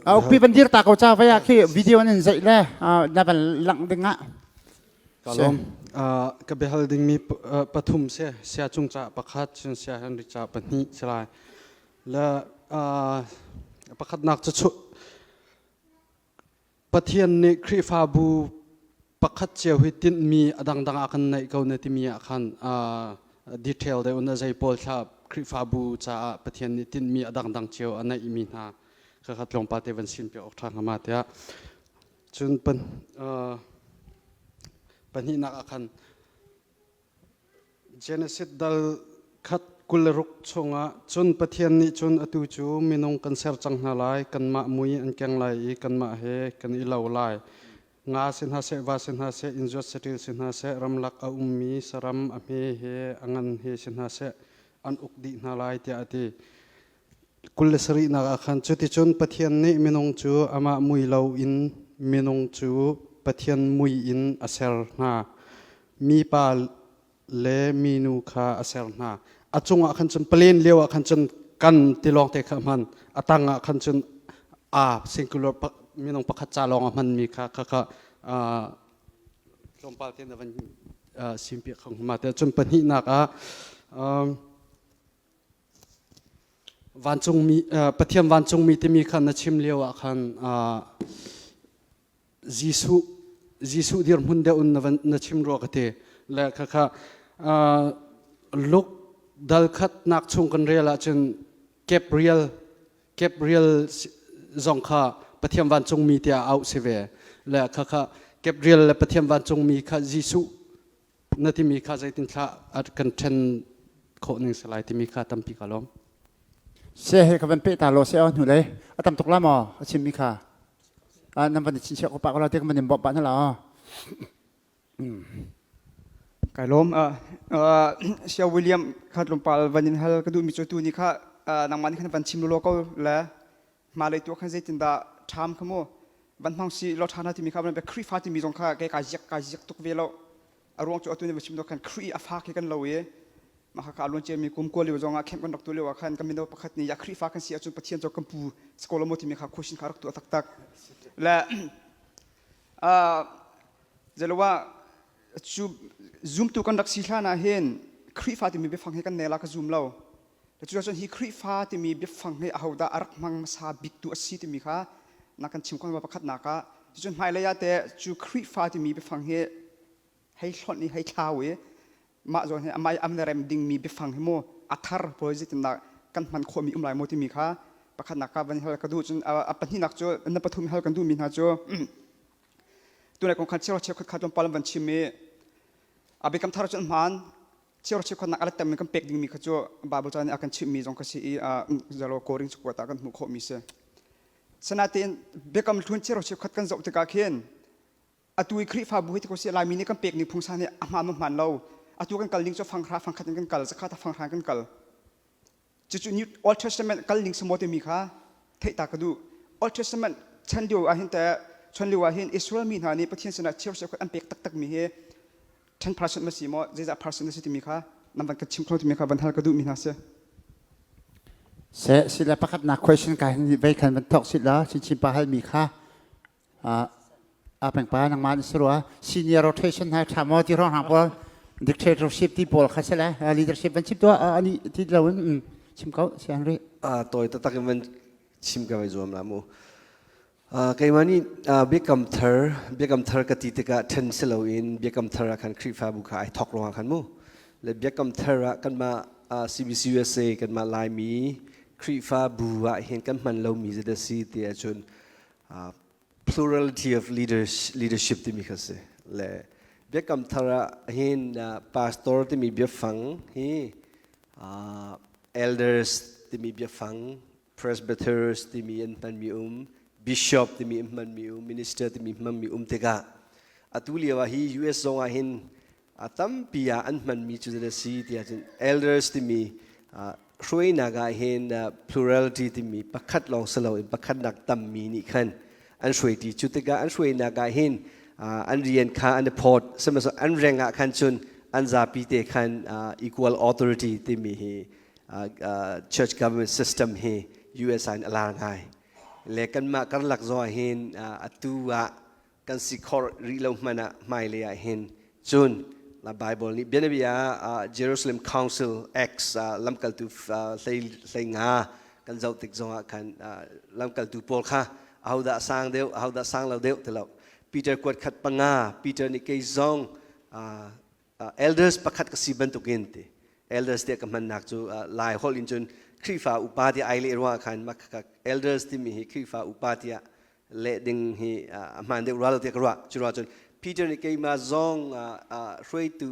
Ukpi van dir ta ko cha vaya khi video nan zeih le na van langh ding ah. Ka lawm. Ka biahal dingmi pathum si. Sia cung ca pakhat, cun sia Henry ca pahnih si lai. Le pakhatnak cu Pathian nih Khrihfabu pakhat cio hi tinhmi a dangdang ah kan neih ko na timi ah khan detail deuh na zei pawl thla Khrihfabu caah Pathian nih tinhmi a dangdang cio a neihmi hna kha tlawmpal te van sim piak awk ṭha hnga ma tiah. Cun pahnihnak ah khan Genesis dal khat 26 chungah cun Pathian nih cun atu cu minung kan ser cang hna lai, kanmah mui an keng lai i kanmah he kan i lo lai. Nga si hna seh, va si hna seh, innzuat saṭil si hna seh, ramlak a ummi saram a hme he a ngan he si hna seh, an uk dih hna lai tiah a ti. 27nak ah khan cuticun Pathian nih minung cu amah mui loin minung cu Pathian mui in a ser hna. Mipa le minu kha a ser hna. A cungah khan cun palen lio ah khan cun kan ti lawng te kha a hman. A tangah khan cun a singular minung pakhat ca lawng a hmanmi kha kha kha tlawmpal te na van simpiak kho ma te cun pahnihnak ah Vancungmi Pathian vancungmi timi kha na chim lio ah khan Jesuh Jesuh dirhmun deuh in na van na chim rua ka ti. Le khakha Luke dal khatnak chung kan rel ahcun Gabriel Gabriel zong kha Pathian vancungmi tiah auh si ve. Le khakha Gabriel le Pathian vancungmi kha Jesuh na timi kha zeitin thla kan ṭhen khawh ning si lai timi kha tampi ka lawm. Se he ka van pe ta lo se o hnu lei a tam tuk la maw a chim mi kha nan van chin chia ko pa ko la te ka man bop pa na la Kai lawm Sia William kha tlawmpal van in hal ka duh mi cu tu ni kha nangmah nih khan van chim lo ko le hmalei tu khan zeitindah ṭham kha mu van hmang si lo ṭha hna timi kha van Khrihfa timi zong kha kei kai ziak kai ziak tuk ve lo a ruang cu atu ni va chim do khan Khrih a fa khi kan lo i mah kha alun mi kum kual lio zong ah camp kan rak tu lio ah khan kan mino pakhat nih ya Khrihfa kan si ahcun Pathian cu kan pu sikolo mo timi kha question kha rak tu taktak le. Zelowa cu zumtu kan rak si hlan ah hin Khrihfa timi biafang hi kan nel ah ka zum lo. Cucun hi Khrihfa timi biafang hi ahodah a rak hmang hmasa biktu a si timi kha na kan chim khawh pakhatnak ah cucun hmailei ah teh cu Khrihfa timi biafang hi hei hlonh i hei thlau i mah zawn hi amah i am le rem dingmi biafang hi mu a thar pawl zeitindah kan hman khawhmi um lai maw timi kha pakhatnak ka van hal ka duh cun a pahnihnak cu na pathum hal kan duhmi hna cu tunai kong khan cheuhra cheukhat kha tlawmpal an van chim i a biakam thar cu an hmaan cheuhra cheukhatnak a let tam in kan pek dingmi kha cu Bible ca nih a kan chimhmi zong kha si i zalo koring cakuat ah kan hmuh khawhmi si sinain biakam hlun cheuhra cheukhat kan zoh tikah khin atu i Khrihfabu hi ti ko sih Laimi nih kan pek ning phungsa nih a hmaan maw hmaan lo atu kan kal ning cu fanghra fangkhat in kan kal zakhat fanghra in kan kal cucu New Old Testament kal ning samaw timi kha theih ta ka duh Old Testament chan lio ah hin te chan lio ah hin Israel mi hna nih Pathian sinah cheu khat an pek taktak mi hi 10% ma si maw zeizah percent na si timi kha nan van ka chim kho timi kha van hal ka duh mi hna si Se sila pakhat na question ka hin vei khan van thok sit la chin chin pa hal mi kha a pengpa nangmah na si rua senior rotation ha tha maw ti rong hang pawl dictatorship ti pawl kha sele leadership van chim tuah ani ti lo in chim ko si Henry a toi tatak in van chim ka vai zuam la mu keimah nih biakam thar biakam thar ka ti tikah then si loin biakam thar ah khan Khrihfabu kha ai thok ruangah khan mu le biakam thar ah kanmah CBC USA kanmah Laimi Khrihfabu ah hin kan hman lomi zeidah si ti ahcun plurality of leaders leadership timi kha si le biakam thar ah hin pastor timi biafang hi elders timi biafang presbyters timi an hmanmi um bishop timi an hmanmi um minister timi hmanmi um tikah atu lio ah hi US zong ah hin a tampi ah an hmanmi cu zeidah si tiah cun elders timi hruainak ah hin plurality timi pakhat lawng si loin pakhat nak tammi nih khan an hruaiti cu tikah an hruainak ah hin an rian kha an i phawt sihmanhsehlaw an reng ah khan cun an zapi te khan equal authority timi hi church government system hi US ah in a lar ngai le kanmah karlak zong ah hin atu ah kan si khor rih lo hmanh ah hmailei ah hin cun la Bible nih bianabia ah Jerusalem Council Acts lamkaltu hlei hlei nga kan zoh tik zongah khan lamkaltu pawl kha ahodah sang deuh ahodah sang lo deuh ti lo Peter kuat khat panga Peter nih kei zong elders pakhat ka si bantukin ti elders tiah ka hmannak cu lai holh in cun Khrihfa upa tiah ai leh ruangah khan elders timi hi Khrihfa upa tiah leh ding hi a hmaan deuh rua lo tiah ka ruah cu ruah cun Peter nih keimah zong hruaitu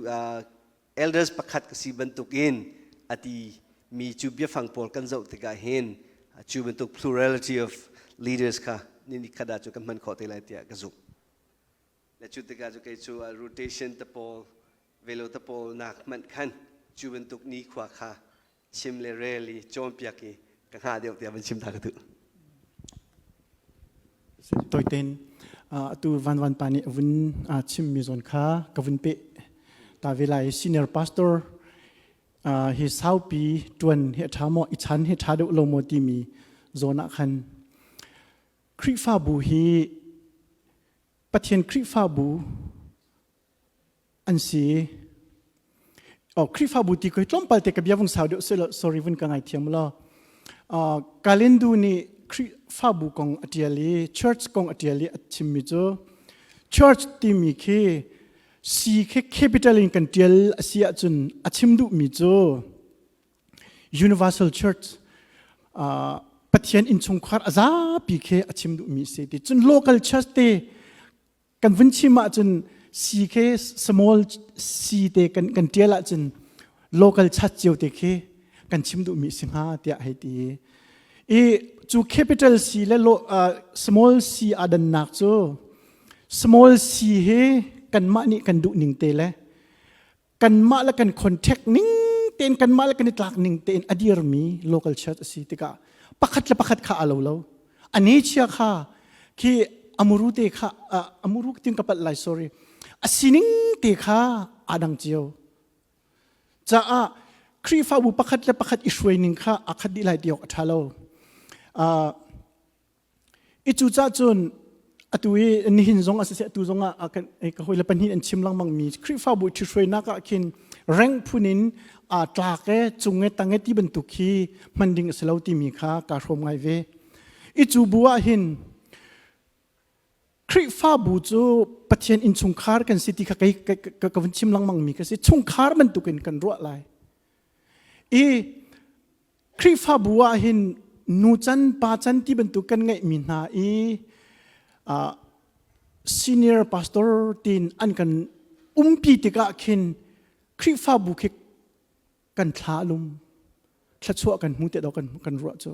elders pakhat ka si bantukin a ti mi cu biafang pawl kan zoh tikah hin cu bantuk plurality of leaders kha ni khat ah cu kan hman khawh te lai tiah ka zumh le cu tikah cu kei cu rotation te pawl velo te pawl nak hmanh khan cu bantuk nikhua kha chim le rel i cawnpiak i ka hngah deuh tiah van chim ta ka duh. Toiten atu van van pa nih vun chimmi zawn kha ka vun pe ta ve lai senior pastor hi saupi tuan hi a tha maw i chan hi tha deuh lo maw timi zawn ah khan Khrihfabu hi Pathian Khrihfabu an si. Oh, Khrihfabu ti ko hi tlawmpal te ka bia vung sau deuh seh law sorry vun ka ngaithiam law. Uh, Kalendu nih Khrihfabu kong a tial i church kong a tial i a chimmi cu church timi khi C khi capital in kan tial a si ahcun a chim duhmi cu Universal Church uh, Pathian innchungkhar a zapi khi a chim duhmi si ti cun local church te kan vun chim ahcun C khi small c te kan kan tial ahcun local church cio te khi kan chim duhmi si hnga tiah hei ti i cu capital C le lo, uh, small c aa dannak cu small c hi kanmah nih kan duh ning te le kanmah le kan contact ning tein kanmah le kan i tlak ning tein a dirmi local church a si tikah pakhat le pakhat kha a lo lo a ne chia kha khi amuru te kha amuru tin ka palh lai sorry a sining te kha aa dang cio caah Khrihfabu pakhat le pakhat i hruai ning kha a khat dih lai ti awk a ṭha lo i cu cah cun. Atu i nihin zong a siseh atu zong ah kan ka hawile pahnih an chim lengmang mi Khrihfabu ṭhithruainak ah khin rank phun in aa tlak e cung e tang e ti bantuk hi hman ding a si lo timi kha kaa hrawm ngai ve. I cu bu ah hin Khrihfabu cu Pathian innchungkhar kan si ti kha kei ka, ka vun chim lengmang mi ka si. Chungkhar bantukin kan ruah lai. I Khrihfabu ah hin nu can pa can ti bantuk kan ngeihmi hna i uh, senior pastor tin an kan umpi tikah khin Khrihfabu khi kan thla lum thluachuah kan hmu te do kan kan ruah cu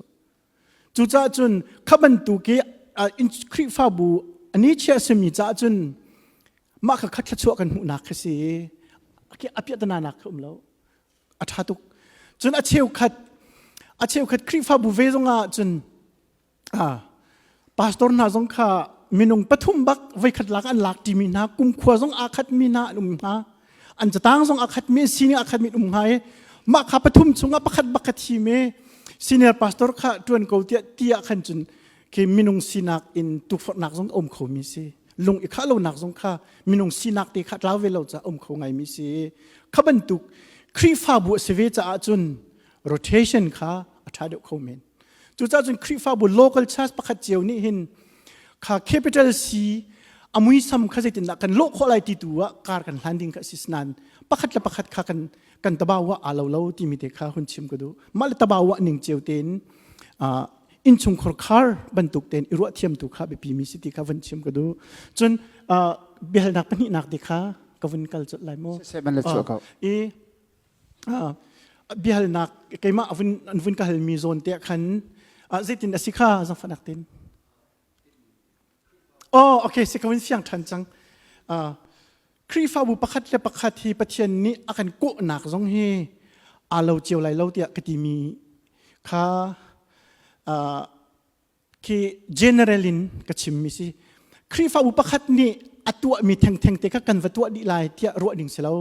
cucaah cun kha bantuk i Khrihfabu ani chia simi caah cun mah kha kha thluachuah kan hmuhnak khi si a piahtana nak kha um lo a ṭha tuk cun a cheukhat a cheukhat Khrihfabu ve zongah cun pastor hna zong kha minung pathum bak voikhat lak an lak ṭimi hna kumkhua zong aa khatmi hna an um hna an catang zong aa khatmi sining aa khatmi an um hna i mah kha pathum chungah pakhat bak kha thim i senior pastor kha ṭuan ko tiah ti ah khan cun khi minung sinak in tukforhnak zong a um khomi si lung i khah lonak zong kha minung sinak te kha tlau ve lo caah um kho ngaimi si kha bantuk Khrihfabu a si ve caah cun rotation kha a ṭha deuh kho men Cucaah cun Khrihfabu local church pakhat cio nih hin kha capital C a muisam kha zeitindah kan lawh khawh lai ti tu ah kar kan hlan ding kha si nain pakhat le pakhat kha kan kan tabawa aa lo lo timi te kha hun chim ka duh. Mah le tabawa ning cio tein innchungkhar khar bantuk tein i ruah thiam tu kha biapi mi si ti kha vun chim ka duh. Cun biahalnak pahnihnak te kha ka vun kal colh lai mu. I biahalnak keimah an vun ka halmi zawn te ah khan zeitin a si kha zangfahnak tin oh okay si ka vun fiang ṭhan cang Khrihfabu pakhat le pakhat hi Pathian nih a kan kawhnak zong hi aa lo cio lai lo tiah ka timi kha khi general in ka chimmi si Khrihfabu pakhat nih a tuahmi thengtheng te kha kan va tuah dih lai tiah ruah ding si lo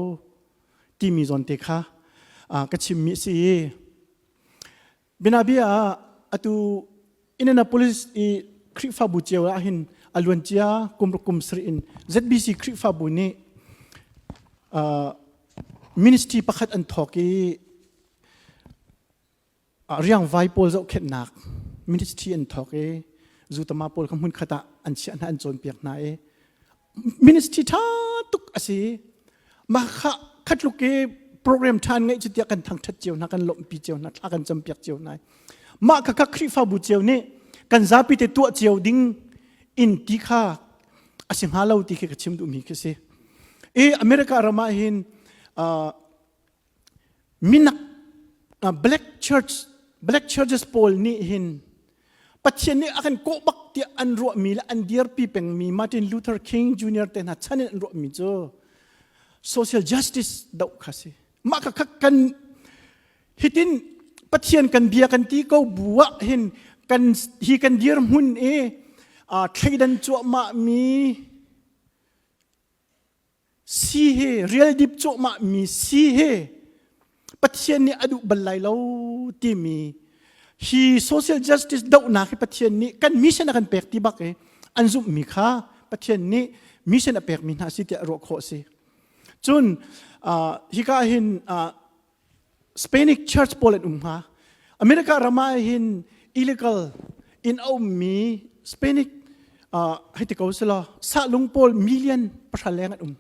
timi zawn te kha ka chimmi si Binabia ah atu Indianapolis i Khrihfabu cio ah hin a luancia kum kum sarih in ZBC Khrihfabu nih ministry pakhat an thawk i riangvai pawl zohkhenhnak ministry an thawk i zutama pawl kha hmunkhat ah an chiah hna an cawnpiak hna i ministry ṭha tuk a si mah kha khatluk i program ṭha an ngeih cu tiah kan thangṭhat cio hna kan lawmhpi cio hna thla kan campiak cio hna mah kha kha Khrihfabu cio nih kan zapi te tuah cio ding in ti kha a si hnga lo ti khi ka chim duhmi khi si i America ram ah hin minak black church black churches pawl nih hin Pathian nih a kan kawh bak tiah an ruahmi le an dirpi pengmi Martin Luther King Jr. te hna chan in an ruahmi cu social justice doh kha si mah kha kha kan hitin Pathian kan bia kan ti ko bu ah hin kan hi kan dirhmun i thleidan cuahmah mi Si hi rialdip cuahmah mi si hi Pathian nih a duh bal lai lo timi hi social justice dohnak hi Pathian nih kan mission a kan pek ti bak i an zumhmi kha Pathian nih mission a pekmi hna si tiah ruah khawh a si. Cun hika hin Spanish church pawl an um hnga. America ram ah hin illegal in a ummi Spanish uh, hei ti ko selaw sahlung pawl million pahra leng an um.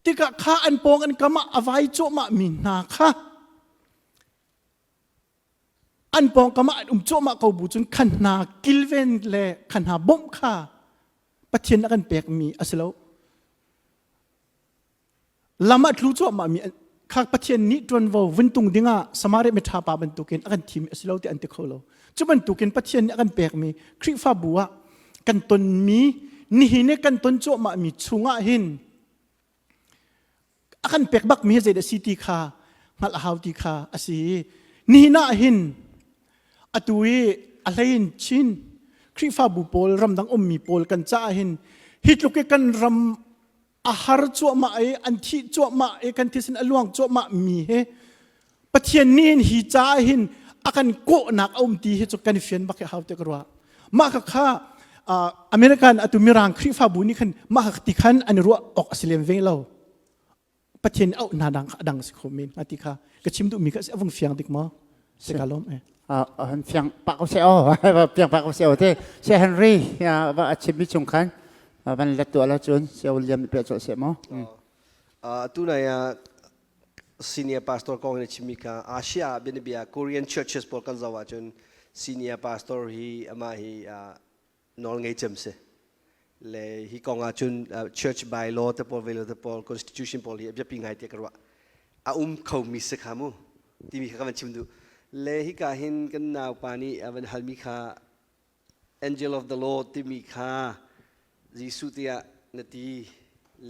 Tikah kha an pawng an kam ah a vai cuahmah mi hna kha an pawngkam ah an um cuahmah ko bu cun khan hna kilven le khan hna bawmh kha Pathian a kan pekmi a si lo. Lam ah tlu cuahmah mi kha Pathian nih ṭuanvo vun tung dingah Samaria miṭha pa bantukin a kan thim a si lo ti an ti kho lo. Cu bantukin Pathian nih a kan pekmi Khrihfabu ah kan tonmi nihin i kan ton cuahmah mi chungah hin a kan pek bakmi hi zeidah si ti kha hngalh a hau ti kha a si. Nihin ah hin atu i a hleiin Chin Khrihfabu pawl ramdang ummi pawl kan caah hin hi tluk i kan ram a har cuahmah i an thih cuahmah i kan thisen a luang cuahmah mi hi Pathian nih hin hi caah hin a kan kawhnak a um ti hi cu kan i fian bak hi hau te ka ruah mah kha kha. American atu Mirang Khrihfabu nih khan mah ti khan an i ruah awk a si lem ve lo. Pathian auh hna dang dang si kho men ati kha ka chim duhmi kha a vung fiang dik maw? Se ka lawm eh. Han fiang pak ko se o fiang pak ko se o te se Henry va a chimmi chung khan van let tu ala cun se William pe cho se mo. Tu nai ah senior pastor kong in chimmi kha Asia bianabia Korean churches pawl kan zoh ahcun senior pastor hi amah hi nawl ngei cem si le hi kong ahcun church bylaw te pawl velo te pawl constitution pawl hi a biapi ngai tiah ka ruah a um kho mi si kha mu timi kha ka van chim duh le hika hin kan naupa nih a van halmi kha Angel of the Lord timi kha Jesuh tiah na ti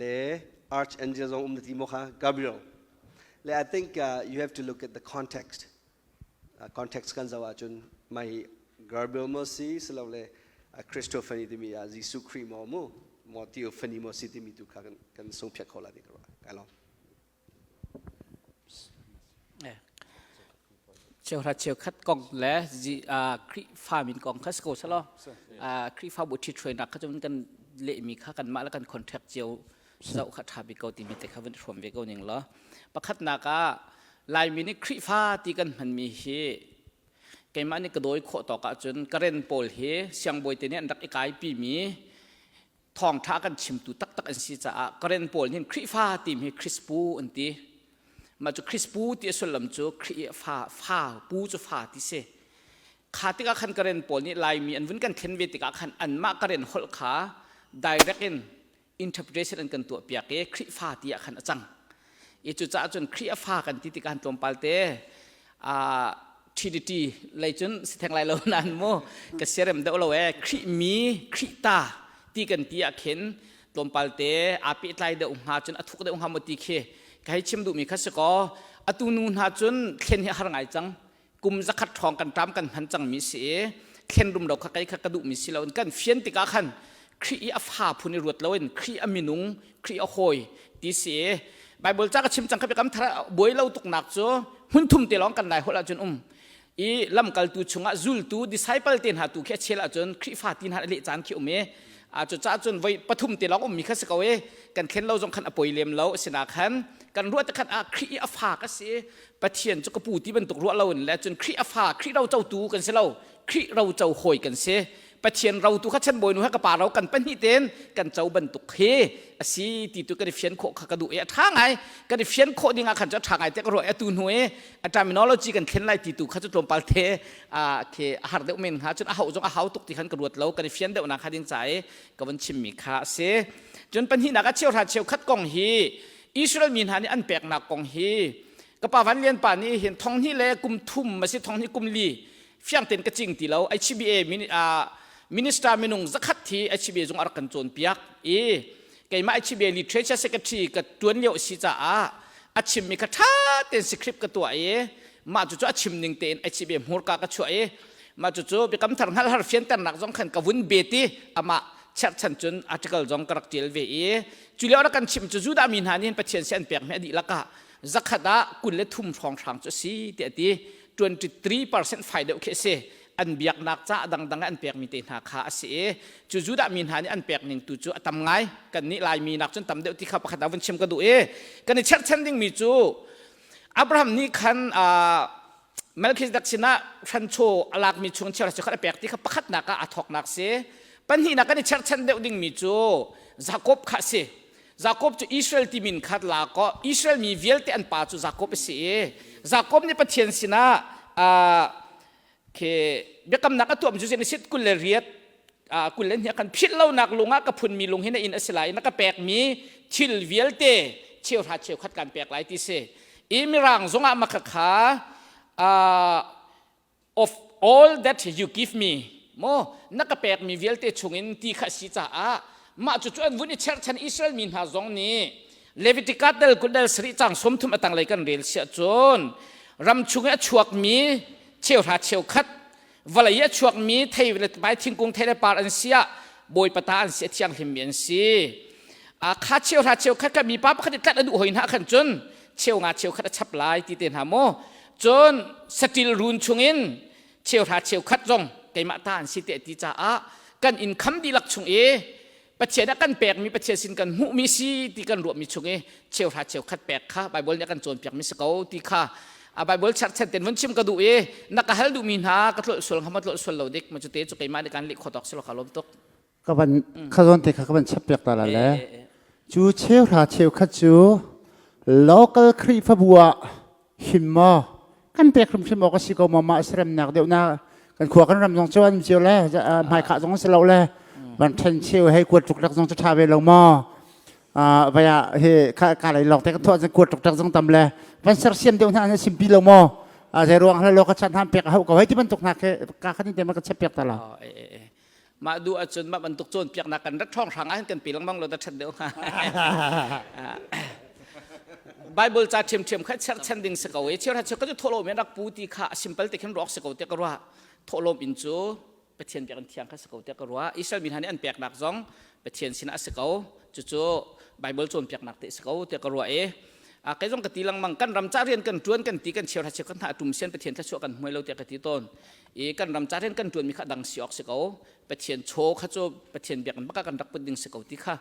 le archangel zong um na ti maw kha Gabriel le I think uh, you have to look at the context uh, context kan zoh ahcun mai Gabriel maw si silole uh, Christophany timi ah Jesuh Khrih maw mu maw theophany maw si timi tu kha kan kan sungphiak kho la ti ka ruah kai lawm Cheuhra cheukhat kong le Khrihfa min kong kha si ko selaw Khrihfabu ṭhithruainak kha cun kan lehmi kha kanmah le kan contract cio zoh kha ṭha bik ko timi te kha vun hrawm ve ko ning law pakhatnak ah Laimi nih Khrihfa ti kan hmanmi hi keimah nih ka dawi khawh tawk ahcun Karen pawl hi siangbawi te nih an rak i kaipimi thawngṭha kan chimtu taktak an si caah Karen pawl nih Khrihfa timi hi Krispu an ti. Mah cu Krispu ti a sullam cu Khrih fa fa pu cu fa ti si. Kha tikah khan Karen pawl nih Laimi an vun kan thlen ve tikah khan anmah Karen holh kha direct in interpretation an kan tuah piak i Khrihfa ti ah khan a cang. I cucaah cun Khrih a fa kan ti tikah han tlawmpal te TDT lei cun si theng lai lo nan mu ka siarem deuh lo e Khrih mi Khrih ta ti kan ti ah khin tlawmpal te aa pehtlai deuh hnga cun a thuk deuh hnga maw ti khi ka hei chim duhmi kha si kaw atu nu hna cun thlen hi a har ngai cang kum zakhat ṭhawng kan ṭam kan hman cangmi si i thlen rumro kha kei kha ka duhmi si loin kan fian tikah khan Khrih i a fa phun i ruat loin Khrih a minung Khrih a hawi ti si i Bible ca ka chim cang kha biakam thar buai lo tuknak cu hmun thum te lawng kan lai holh ahcun um i lamkaltu chungah zultu disciple te hna tu khi a chel ahcun Khrihfa ti hna leh caan khi um i a cu ca cun voi pathum te lawng ummi kha si ko i kan thlen lo zong khan a poi lem lo asina khan kan ruah te khan ah Khrih i a fa ka si Pathian cu ka pu ti bantuk ruah loin le cun Khrih a fa Khrih ro cotu kan si lo Khrih ro co hawi kan si Pathian rotu kha chan bawinu he ka pa ro kan pahnih ten kan co bantuk hi a si ti tu kan i fian khawh kha ka duh i a ṭha ngai kan i fian khawh ding ah khan cu a ṭha ngai te ka ruah i atu hnu i a terminology kan thlen lai ti tu kha cu tlawmpal the a khi a har deuh men hnga cun a hauh zong a hau tuk ti khan ka ruat lo kan i fian deuh nak kha ding ca i ka vun chimmi kha a si cun pahnihnak ah cheuhra cheukhat kong hi Israel mi hna nih an peknak kong hi ka pa Van Lian pa nih hin thong hnih le kum thum a si thong hnih kum li fiang tein ka cing ti lo HBA minister minung zakhat hi HBA zung a rak kan cawnpiak i keimah HBA literature secretary ka tuan lio si caah a chimmi kha ṭha tein script ka tuah i mah cucu a chim ning tein HBA hmurka ka chuah i mah cucu biakam thar hngalhar fianternak zong khan ka vun bet i amah cherhchan cun article zong ka rak ṭial ve i cu lio rak kan chim cu Judah mi hna nih Pathian si an pek mi a dihlak ah zakhat ah 23 hrawnghrang cu a si tiah a ti 23% fai deuh khi a si an biaknak ca dangdang an pekmi te hna kha a si i cu Judah mi hna nih an pek ning tu cu a tam ngai kan nih Laimi nak cun tam deuh ti kha pakhat ah vun chim ka duh i kan i cherhchan dingmi cu Abraham nih khan Melchizedek sinah hranchaw a lakmi chung cheu khat a pek ti kha pakhatnak ah aa thawknak si pahnihnak kan i cherhchan deuh dingmi cu Jakob kha a si Jakob cu Israel ti min kha la kaw Israel mi vialte an pa cu Jakob a si i Jakob nih Pathian sinah khi biakamnak a tuahmi cu Genesis 28 22 kan philh lonak lung ah ka phunmi lung hi na inn a si lai na ka pekmi thil vialte cheuhra cheukhat kan pek lai ti si i mirang zongah maka kha of all that you give me mo na ka pekmi vialte chungin ti kha si caah mah cu cu an vun i cherchan Israel mi hna zong nih Leviticus del kudel sari cang 30 a tanglei kan rel siah cun ram chung i a chuakmi cheuhra cheukhat vawlei i a chuakmi thei le mai thingkung thei le par an si ah bawipa ta an si a thianghlimmi an si a kha cheuhra cheukhat kha mipa pakhat i tlat a duh hoi hna khan cun cheu nga cheukhat a chap lai ti te hna maw cun satil run chungin cheuhra cheukhat zong keimah ta an si te ti caah. Kan income dihlak chung i Pathian a kan pekmi Pathian sin kan hmuhmi si ti kan ruahmi chung i cheuhra cheukhat pek kha Bible nih a kan cawnpiakmi si ko ti kha a Bible cherhchan ten vun chim ka duh i na ka hal duhmi hna ka tlolh sual hnga ma tlolh sual lo dik ma cu te cu keimah nih kan leh khawh tawk si lo ka lawm tuk. Ka van kha zawn te kha ka van chap piak ta la le cu cheuhra cheukhat cu local Khrihfabu ah him maw kan pek hrimhrim awk a si ko maw mah seremnak deuh na kan khua kan ram zong cu an cio le hmaikha zong si lo le van ṭhen cheu hei kuat tuk zong cu ṭha ve lo maw vaya he ka ka lei lawng te kan thuah kuat tuk zong tam le van sersiam deuh hna an simpi lo maw zei ruang hle lo ka chan ham pek hau ko hei ti bantuk hna ke ka khan te ma ka chep piak ta la. Mah duh ahcun mah bantuk cawnpiaknak kan rat ṭhawng hrang ahhin kan pe lengmang lo da ṭhat deuh hnga. Bible ca ṭhiamṭhiam kha cherhchan ding si ko i cheuhra cheu ka cu thawhlawm in rak pu ti kha a simple te khin ruak si ko tiah ka ruah. Thawhlawm in cu Pathian biakinn thiang kha si ko tiah ka ruah. Israel mi hna nih an peknak zong Pathian sinah a si ko. Cucu Bible cawnpiaknak te si ko tiah ka ruah i kei zong ka ti lengmang kan ram ca rian kan ṭuan kan ti kan cheuhra cheu kan hna a ṭum sian Pathian thluachuah kan hmuai lo tiah ka ti tawn. I kan ram ca rian kan ṭuanmi kha dang si awk si ko. Pathian chaw kha cu Pathian biakinn bak ah kan rak put ding si ko ti kha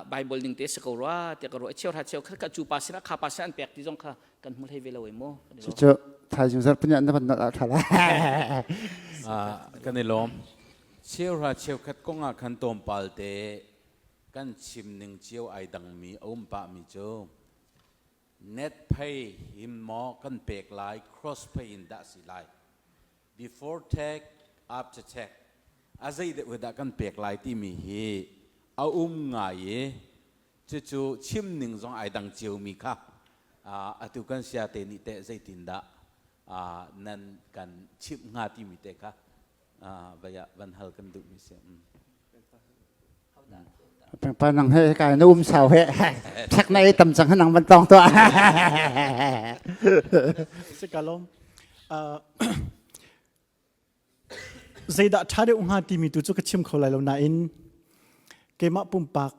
Bible ning te si ko rua tiah ka ruah. Cheu hra cheu kha kha cu pa sinah kha pa sinah an pek ti zong kha kan hmu hlei ve lo ei mu. Cucu thaizing zarh punya na van nolh ah ṭha lai. Kan i lawm. Cheuhra cheukhat kong ah khan tlawmpal te kan chim ning cio ai dangmi a um pahmi cu net pay in maw kan pek lai cross pay in dah si lai before tax after tax a zei deuh dah kan pek lai timi hi a um ngai i cucu chim ning zong ai dang ciomi kha atu kan sia te nih teh zeitindah nan kan chimh hnga timi te kha vai ah van hal kan duhmi si. Pa nang he kai na um sau he thak na tam chang nang ban tong to. Si kalom. Zeidah ṭha deuh hnga timi tu cu ka chim kho lai lo nain keimah pumpak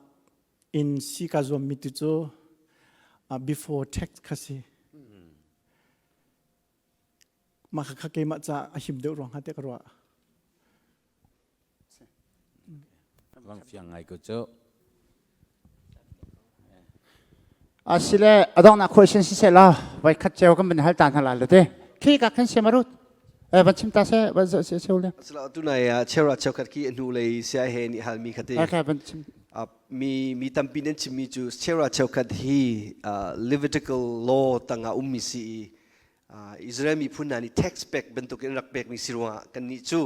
in si ka zuammi tu cu before tax kha si. Mah kha keimah ca a him deuh ruang hnga tiah ka ruah. Lang fiang ngai ko cu. Asile adongnak question si se la vai khat cheu kan ban hal ta hna la le te khi ka khan se marut eh van chim ta se van se se le Asila tu nai ah chera cheukhat ki hnu lei sia he nih halmi khate Okay van chim. Mi mi tampi nan chimmi cu chera cheukhat hi Levitical law tangah ummi si i Israel miphun hna nih tax pek bantukin rak pekmi si ruangah kannih cu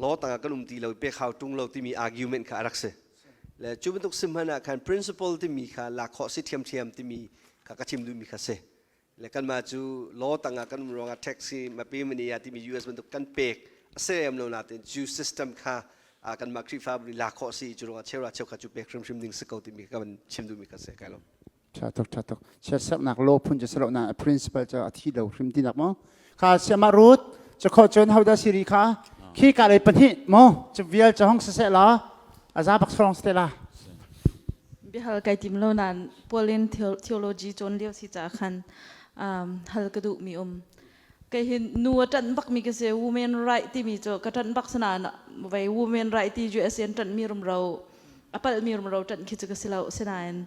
law tangah kan um ti lo pek hau ṭung lo timi argument kha a rak si. Le cu bantuk si hmanh ah khan principle timi kha lak khawh si ṭhiamṭhiam timi kha ka chim duhmi kha si. Le kanmah cu law tangah kan um ruangah tax hi mape mani ah timi US bantuk kan pek a si em lo nain cu system kha kanmah Khrihfabu nih lak khawh si cu ruangah cheura cheukhat cu pek hrimhrim ding si ko timi kha kan chim duhmi kha si kai lo. Ṭha tuk, ṭha tuk. Chiatserhnak law phun cu si lo nain a principle cu a thi lo hrim tinak maw? Kha siamah Ruth, cu kho cun hodah siri kha khi ka lei pahnih maw cu vial cu hong siseh la a za bak sorong ste la. Biahal kai tim lo nain Pauline theology cawn lio si ca khan hal ka duh mi um. Kei hi nu a ṭanh bak mi ka si women right timi cu ka ṭanh bak sanain vei women right ti USA an ṭanh mi rumro a palh mi rumro ṭanh khi cu ka si lo sinain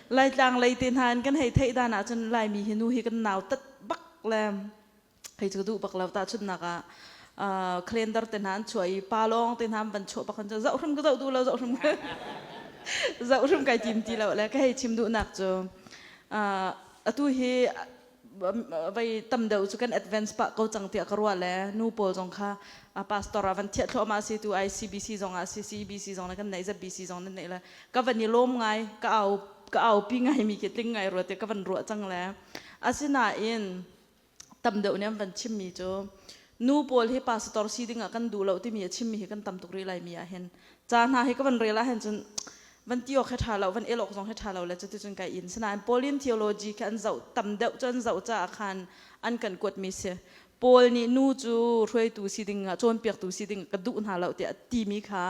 Laitlang lei te hna in kan hei theih dan ahcun Laimi hi nu hi kan nau tat bak le hei cu duh bak lo tahchunhnak ah calendar te hna an chuah i pa lawng te hna an van chuah bak an zoh hrim ka zoh duh lo zoh hrim zoh hrim kai tim ti lo le ka hei chim duhnak cu atu hi vai tam deuh cu kan advance pah ko cang tiah ka ruah le nu pawl zong kha pastor ah van thiah thluahmah si tu ICBC zong ah si CBC zong le kan neih ZBC zong nan neih le ka van i lawm ngai ka au ka au pi ngai mi khi tling ngai rua tiah ka van ruah cang le asinain tam deuh nih an van chimmi cu nu pawl hi pastor si ding ah kan duh lo timi a chimmi hi kan tam tuk rih lai mi ah hin ca hna hi ka van rel ah hin cun van ti awk he ṭha lo van el awk zong he ṭha lo le cuticun kai in sinain Pauline theology khi an zoh tam deuh cu an zoh caah khan an kan kuatmi si Paul nih nu cu hruaitu si ding ah cawnpiaktu si ding ka duh hna lo tiah timi kha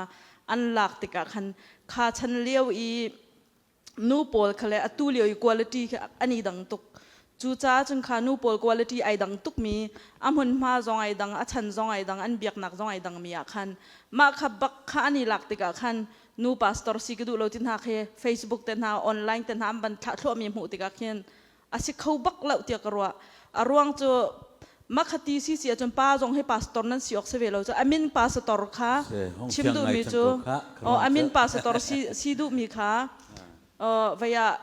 an lak tikah khan kha chan lio i nu pawl kha le atu lio i quality khi an i dang tuk. Cucaah cun kha nu pawl quality ai dang tukmi, a hmunhma zong ai dang, a chan zong ai dang, an biaknak zong ai dangmi ah khan mah kha bak kha an i lak tikah khan nu pastor si ka duh lo ti hna khi Facebook te hna online te hna an van thlah thluahmi hmuh tikah khin a si kho bak lo tiah ka ruah. A ruang cu makhati si si ahcun pa zong hi pastor nan si awk si ve lo cu amin pastor kha chim duhmi cu amin pastor si si duhmi kha vei ah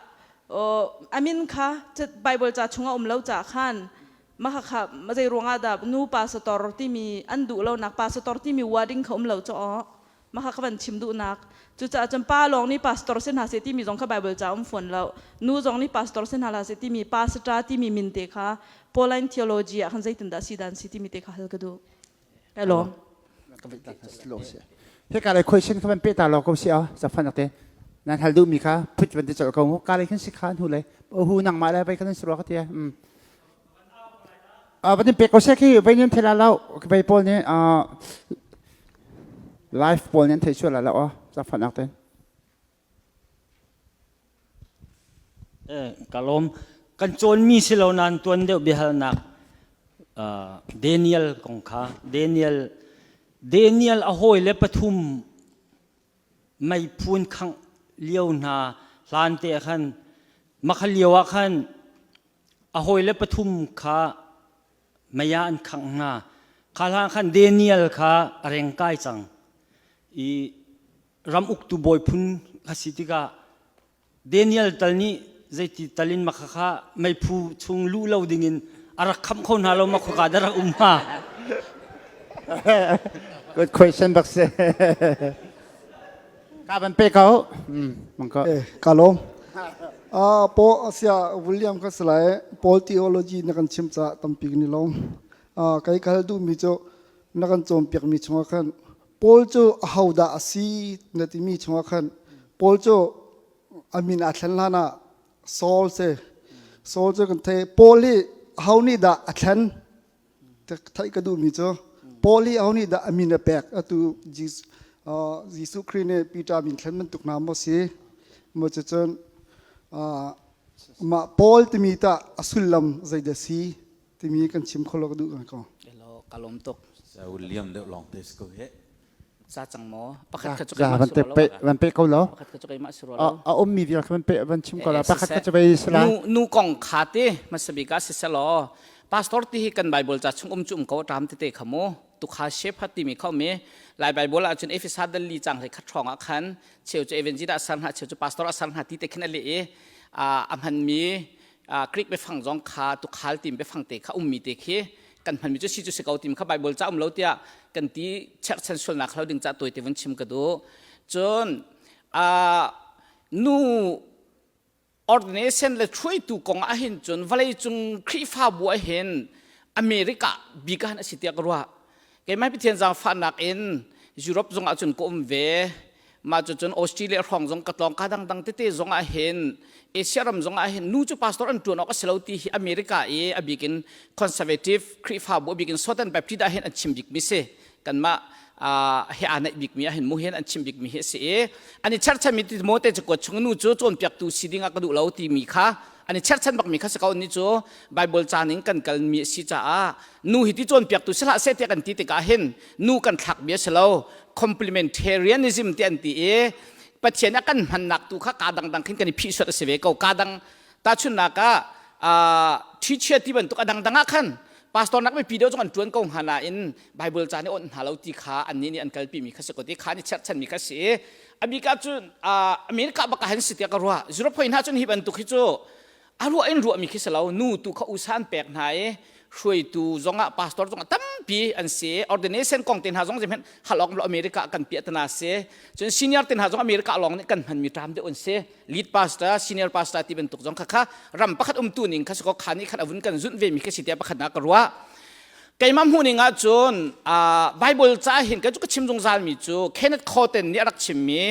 amin kha Bible ca chung a um lo ca khan mah kha zei ruangah dah nu pastor timi an duh lonak pastor timi wording kha um lo cu mah kha ka van chim duhnak. Cucaah cun pa lawng nih pastor si hna seh timi zong kha Bible ca um fawn lo. Nu zong nih pastor si hna hlah seh timi pastor timi min te kha Pauline theology ah khan zeitindah si dan si timi te kha hal ka duh. Ka lawm. Hika lei question kha van pe ta law ko si a zafan te nan hal duh mi kha phut van ti chol ko mu ka lei khin si kha hnu lei hu nang ma le vai khan si ro ka tia um a van pe ko se khi vai nin thela lo vai pawl nih live pawl nih an thei sual la lo zafan ak te Ka lawm. Kan cawnmi si lo nain tuan deuh biahalnak Daniel kong kha Daniel Daniel a hawile pathum meiphun khangh lio hna hlan te khan makha lio ah khan a hawile pathum kha mei ah an khangh hna. Kha hlan khan Daniel kha a reng kai cang i ram uktu bawi phun a si tikah Daniel tal nih zeiti tal in makha kha meiphu chung luh lo dingin a rak khamh kho hna lo ma khuaka dah rak um hnga? Good question bak si. Ka ban pe ko. Mang ko. Eh, ka lawm. Ah, po asia William ka salai Paul theology na kan chim ca tampi ni lawm. Ah, kai kal du mi cu na kan cawnpiak mi chungah khan Paul cu ahodah a si na timi chungah khan Paul cu a min aa thlen hlan ah Saul si. Saul cu kan theih. Paul hi aho nih dah a thlen? Theih ka duhmi cu Paul hi aho nih dah a min a pek? Atu Jesuh Khrih nih Peter min thlen bantuk hna maw si? Maw cucun mah Paul timi tah a sullam zeidah si timi kan chim kho lo ka duh ko. Ka lawm tuk. William deuh lawng te ko he. Za cang maw? Pakhat kha cu keimah van te pe van pe ko lo. Pakhat kha cu keimah si rua lo. A um mi vial kha van pe van chim ko la. Pakhat kha cu vei sala. Nu nu kong kha te masabika si selo. Pastor ti hi kan Bible ca chung um cu um ko ṭam tete kha mu. Tukha shepherd timi kha um i Lai Bible ah cun Efesa dal li cang hlei khat hrawng ah khan cheu cu evangelist a sar hna cheu cu pastor a sar hna ti te khin a leh i a hmanmi Greek biafang zong kha tukhal tim biafang te kha ummi te khi kan hmanmi cu si cu si ko tim kha Bible ca um lo tiah kan ti cherhchan sualnak hlo ding ca tawi te vun chim ka duh. Cun nu ordination le hruaitu kong ah hin cun vawlei cung Khrihfabu ah hin America bik ah a si tiah ka ruah. Keimah Pathian zaangfahnak in Europe zong ah cun ka um ve. Mah cu cun Australia hrawng zong ka tlawng ka dangdang tete zong ah hin Asia ram zong ah hin nu cu pastor an ṭuan awk a si lo ti hi America i a bik in conservative Khrihfabu a bik in Southern Baptist ah hin an chim bikmi si. Kanmah he aa naih bikmi ah hin mu hin an chim bikmi hi a si i an i cherchanmi Timote cakuat chung nu cu cawnpiaktu si ding ah ka duh lo timi kha an i cherchan bakmi kha si ko ni cu Bible caan in kan kalmi a si caah nu hi ti cawnpiaktu si hlah seh tiah kan ti tikah hin nu kan thlak bia si lo complementarianism ti an ti i Pathian a kan hmannak tu kha ka dangdang khin kan i phihsuat a si ve ko ka dang tahchunhnak ah teacher ti bantuk a dangdang ah khan pastor nak mipi deuh zong an tuan ko hnga nain Bible ca nih onh hna lo ti kha annih nih an kalpi mi kha si ko ti kha an i cherhchan mi kha si abik ah cun America bak ah han si tiah ka ruah 0.5 cun hi bantuk hi cu a ruah in ruahmi khi si lo nu tu kha usa an pek hna i hruaitu zongah pastor zongah tampi an si ordination kong te hna zong zeihmanh halok lo America kan piah tana si cun senior te hna zong America lawng nih kan hmanmi tram deuh an si lead pastor senior pastor ti bantuk zong kha kha ram pakhat umtu ning kha si ko kha nih khan avun kan zunh ve mi kha si tiah pakhat na ka ruah keimah hmuh ning ah cun Bible ca hin ka cu ka chim zungzal mi cu Kenneth Cotten nih a rak chimmi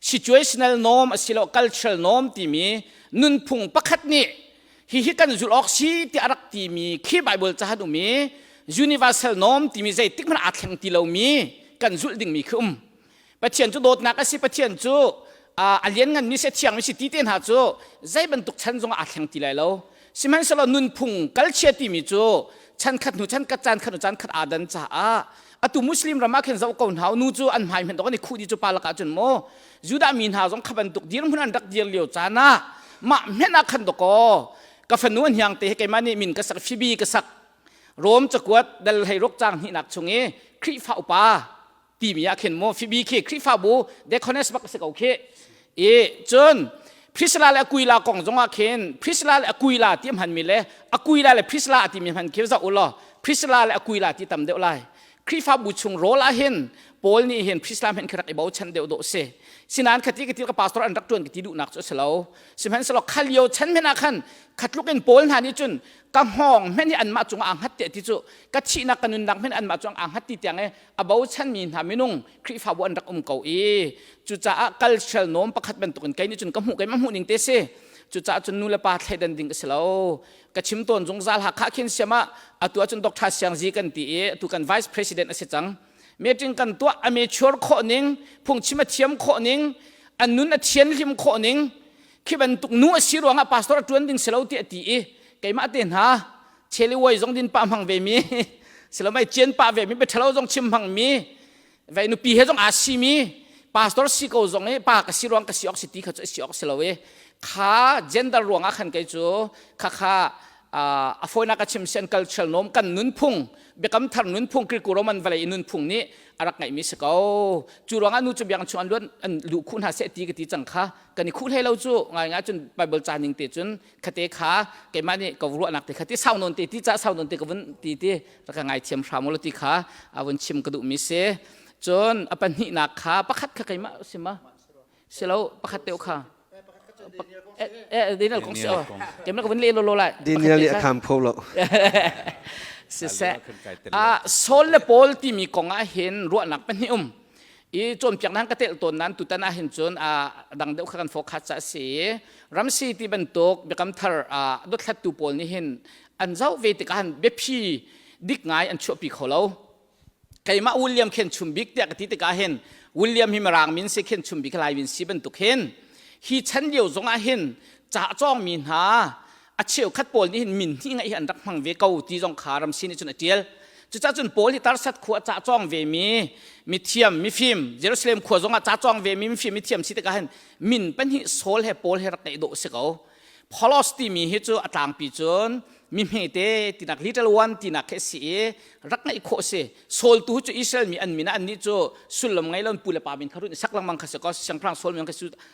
situational norm asilo cultural norm timi nunphung pakhat nih hihi kan zulh awk si ti a rak timi khi Bible ca han um i universal norm timi zeitik hmanh aa thleng ti lomi kan zulh dingmi khi um Pathian cu dawtnak a si Pathian cu a liannganmi si a thiangmi si ti te hna cu zei bantuk chan zong ah aa thleng ti lai lo. Sihmanhsehlaw nunphung kalchia timi cu chan khat hnu chan khat caan khat hnu caan khat aa dan caah atu Muslim ram ah khin zoh ko hna nu cu an hmai hmenh dok an i khuh dih cu pa lakah cun maw Judah mi hna zong kha bantuk dirhmun an rak dir lio caan ah mah hmenh ah khan dakaw ka fanu an hiang te he keimah nih min ka sak Phoebe ka sak Rom cakuat dal hlei ruk caang hnihnak chung i Khrihfa upa timi ah khin mu Phoebe khi Khrihfabu deaconess bak a si ko khi i cun Priscilla le Aquila kong zong ah khin Priscilla le Aquila ti hman mi le Aquila le Priscilla ti mi hman khi zoh u law Priscilla le Aquila ti tam deuh lai Khrihfabu chung rawl ah hin Paul nih hin Priscilla hmenh khi rak i bochan deuh dawh si sinain khati ka ti ka pastor an rak tuan ka ti duhnak cu a si lo sihmanhsehlaw kha lio chan hmenh ah khan khatluk in Paul hna nih cun ka hngawng hmenh hi anmah cungah aa hngat tiah ti cu ka thihnak ka nunnak hmenh anmah cungah aa hngat ti tiang i a bochanmi hna minung Khrihfabu an rak um ko i cucaah cultural norm pakhat bantukin kei nih cun ka hmuh keimah hmuh ning te si cucaah cun nu le pa thleidan ding a si lo ka chim tawn zungzal Hakha khin siam ah atu ahcun Dr. Siang Zi kan ti i atu kan vice president a si cang meeting kan tuah a mature khawh ning phungchim a thiam khawh ning a nun a thian hlim khawh ning khi bantuk nu a si ruangah pastor a tuan ding si lo ti a ti i keimah te hna cheli wai zong din pa hmang ve mi silomai cian pa ve mi biathalo zong chim hmang mi vai nupi he zong aa si mi pastor si ko zong i pa ka si ruang ka si ok si ti kha cu si ok si lo i kha gender ruang ah khan kei cu kha kha a fawinak ka chim sian cultural norm kan nunphung biakam thar nunphung Greek Roman vawlei i nunphung nih a rak ngeihmi si ko cu ruangah nu cu biakinn chung an luan an luh khuh hna seh ti ka ti cang kha kan i khuh hlei lo cu ngai ngai cun Bible ca ning te cun khate kha keimah nih ka ruahnak te kha ti sau nawn te ti ca sau nawn te ka vun ti ti rak ka ngaithiam hram u ti kha a vun chim ka duhmi si cun a pahnihnak kha pakhat kha keimah si ma si lo pakhat te kha Daniel kong si o keimah ka vun le lo lo lai Daniel nih a kham kho lo siseh Saul le Paul timi kong ah hin ruahnak pahnih um i cawnpiaknak ka telh tawn nan tutan ah hin cun a dang deuh kha kan focus ca a si ramsi ti bantuk biakam thar dothlattu pawl nih hin an zoh ve tikah han biaphi dik ngai an chuahpi kho lo keimah William khen chum bik tiah ka ti tikah hin William hi mirang min si khen chum bik lai min si bantuk hin hi chan lio zongah hin ca cawng mi hna a cheukhat pawl nih hin min hnih ngeih hi an rak hmang ve ko ti zong kha ramsi nih cun a ṭial cucaah cun Paul hi Tarsat khua ca cawng ve mi mithiam mifim Jerusalem khua zongah ca cawng ve mi mifim mithiam si tikah hin min pahnih Saul he Paul he rak ngeih dawh si ko Paulos timi hi cu a tlangpi cun mi hmete tinak little one tinak khi a si i rak ngeih khawh si Saul tu cu Israel mi an min ah annih cu sullam ngei lo pu le pa min kha run sak lengmang kha si ko siangpahrang Saul min kha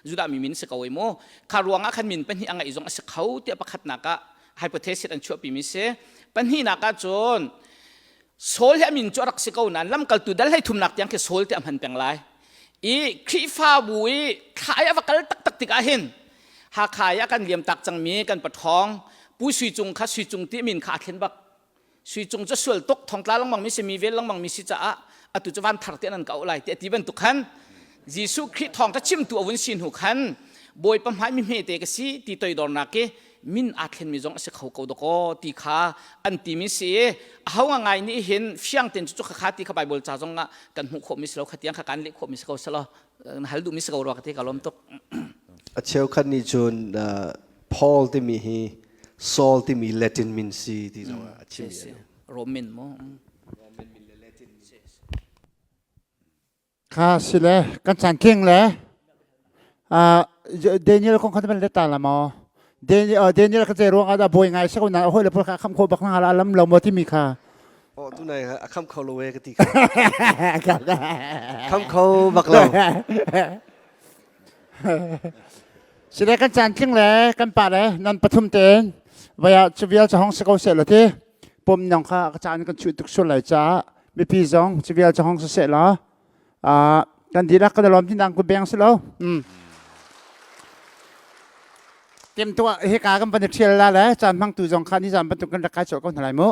Judah mi min si ko ei mu kha ruangah khan min pahnih a ngeih zong a si kho tiah pakhatnak ah hypothesis an chuahpi mi si pahnihnak ah cun Saul hi a min cu a rak si ko nain lamkaltu dal hlei thumnak tiang khi Saul ti a hman peng lai i Khrihfabu i thla i a va kal taktak tikah hin Hakha i a kan liam tak cangmi kan paṭhawng Pu Sui Cung kha Sui Cung ti min kha a thlen bak Sui Cung cu sual tuk thongtla lengmang mi si mi vel lengmang mi si caah atu cu van thar te nan ka auh lai ti ti bantuk khan Jesuh Khrih thawng ka chimtu a vun si hnu khan Bawipa hmai mi hmete ka si ti toidornak i min aa thlenmi zong a si kho ko dakaw ti kha an timi si i aho ngai nih hin fiang ten cu kha ti kha Bible ca zong ah kan hmuh khawh mi si lo kha tiang kha kan leh khawh mi si ko selo hal duh mi si ko rua ka ti ka lawm tuk a cheukhat nih cun Paul timi hi Saul timi Latin min si ti zong ah a chimmi an um. Roman mo. Kha si le kan chan tling le Daniel kong kha man le ta la maw Daniel ka ce ruang ah dah bawi ngai se ko na hoi le pawl kha kham kho bak na lam lo maw timi kha Oh tu nai a kham kho lo we ka ti kha. Kham kho bak lo. Sile kan caan tling le kan pa le nan pathum tein vaya cu vial cu hong si ko seh law ti pom nong kha ka caan kan chuh tuk sual lai caah mipi zong cu vial cu hong si seh law kan dihlak kan lawm tin dang ku beng si lo tim tuah hika kan van i ṭhial la le caan hmangtu zong kha ni zan bantuk kan rak kai colh ko hna lai mu.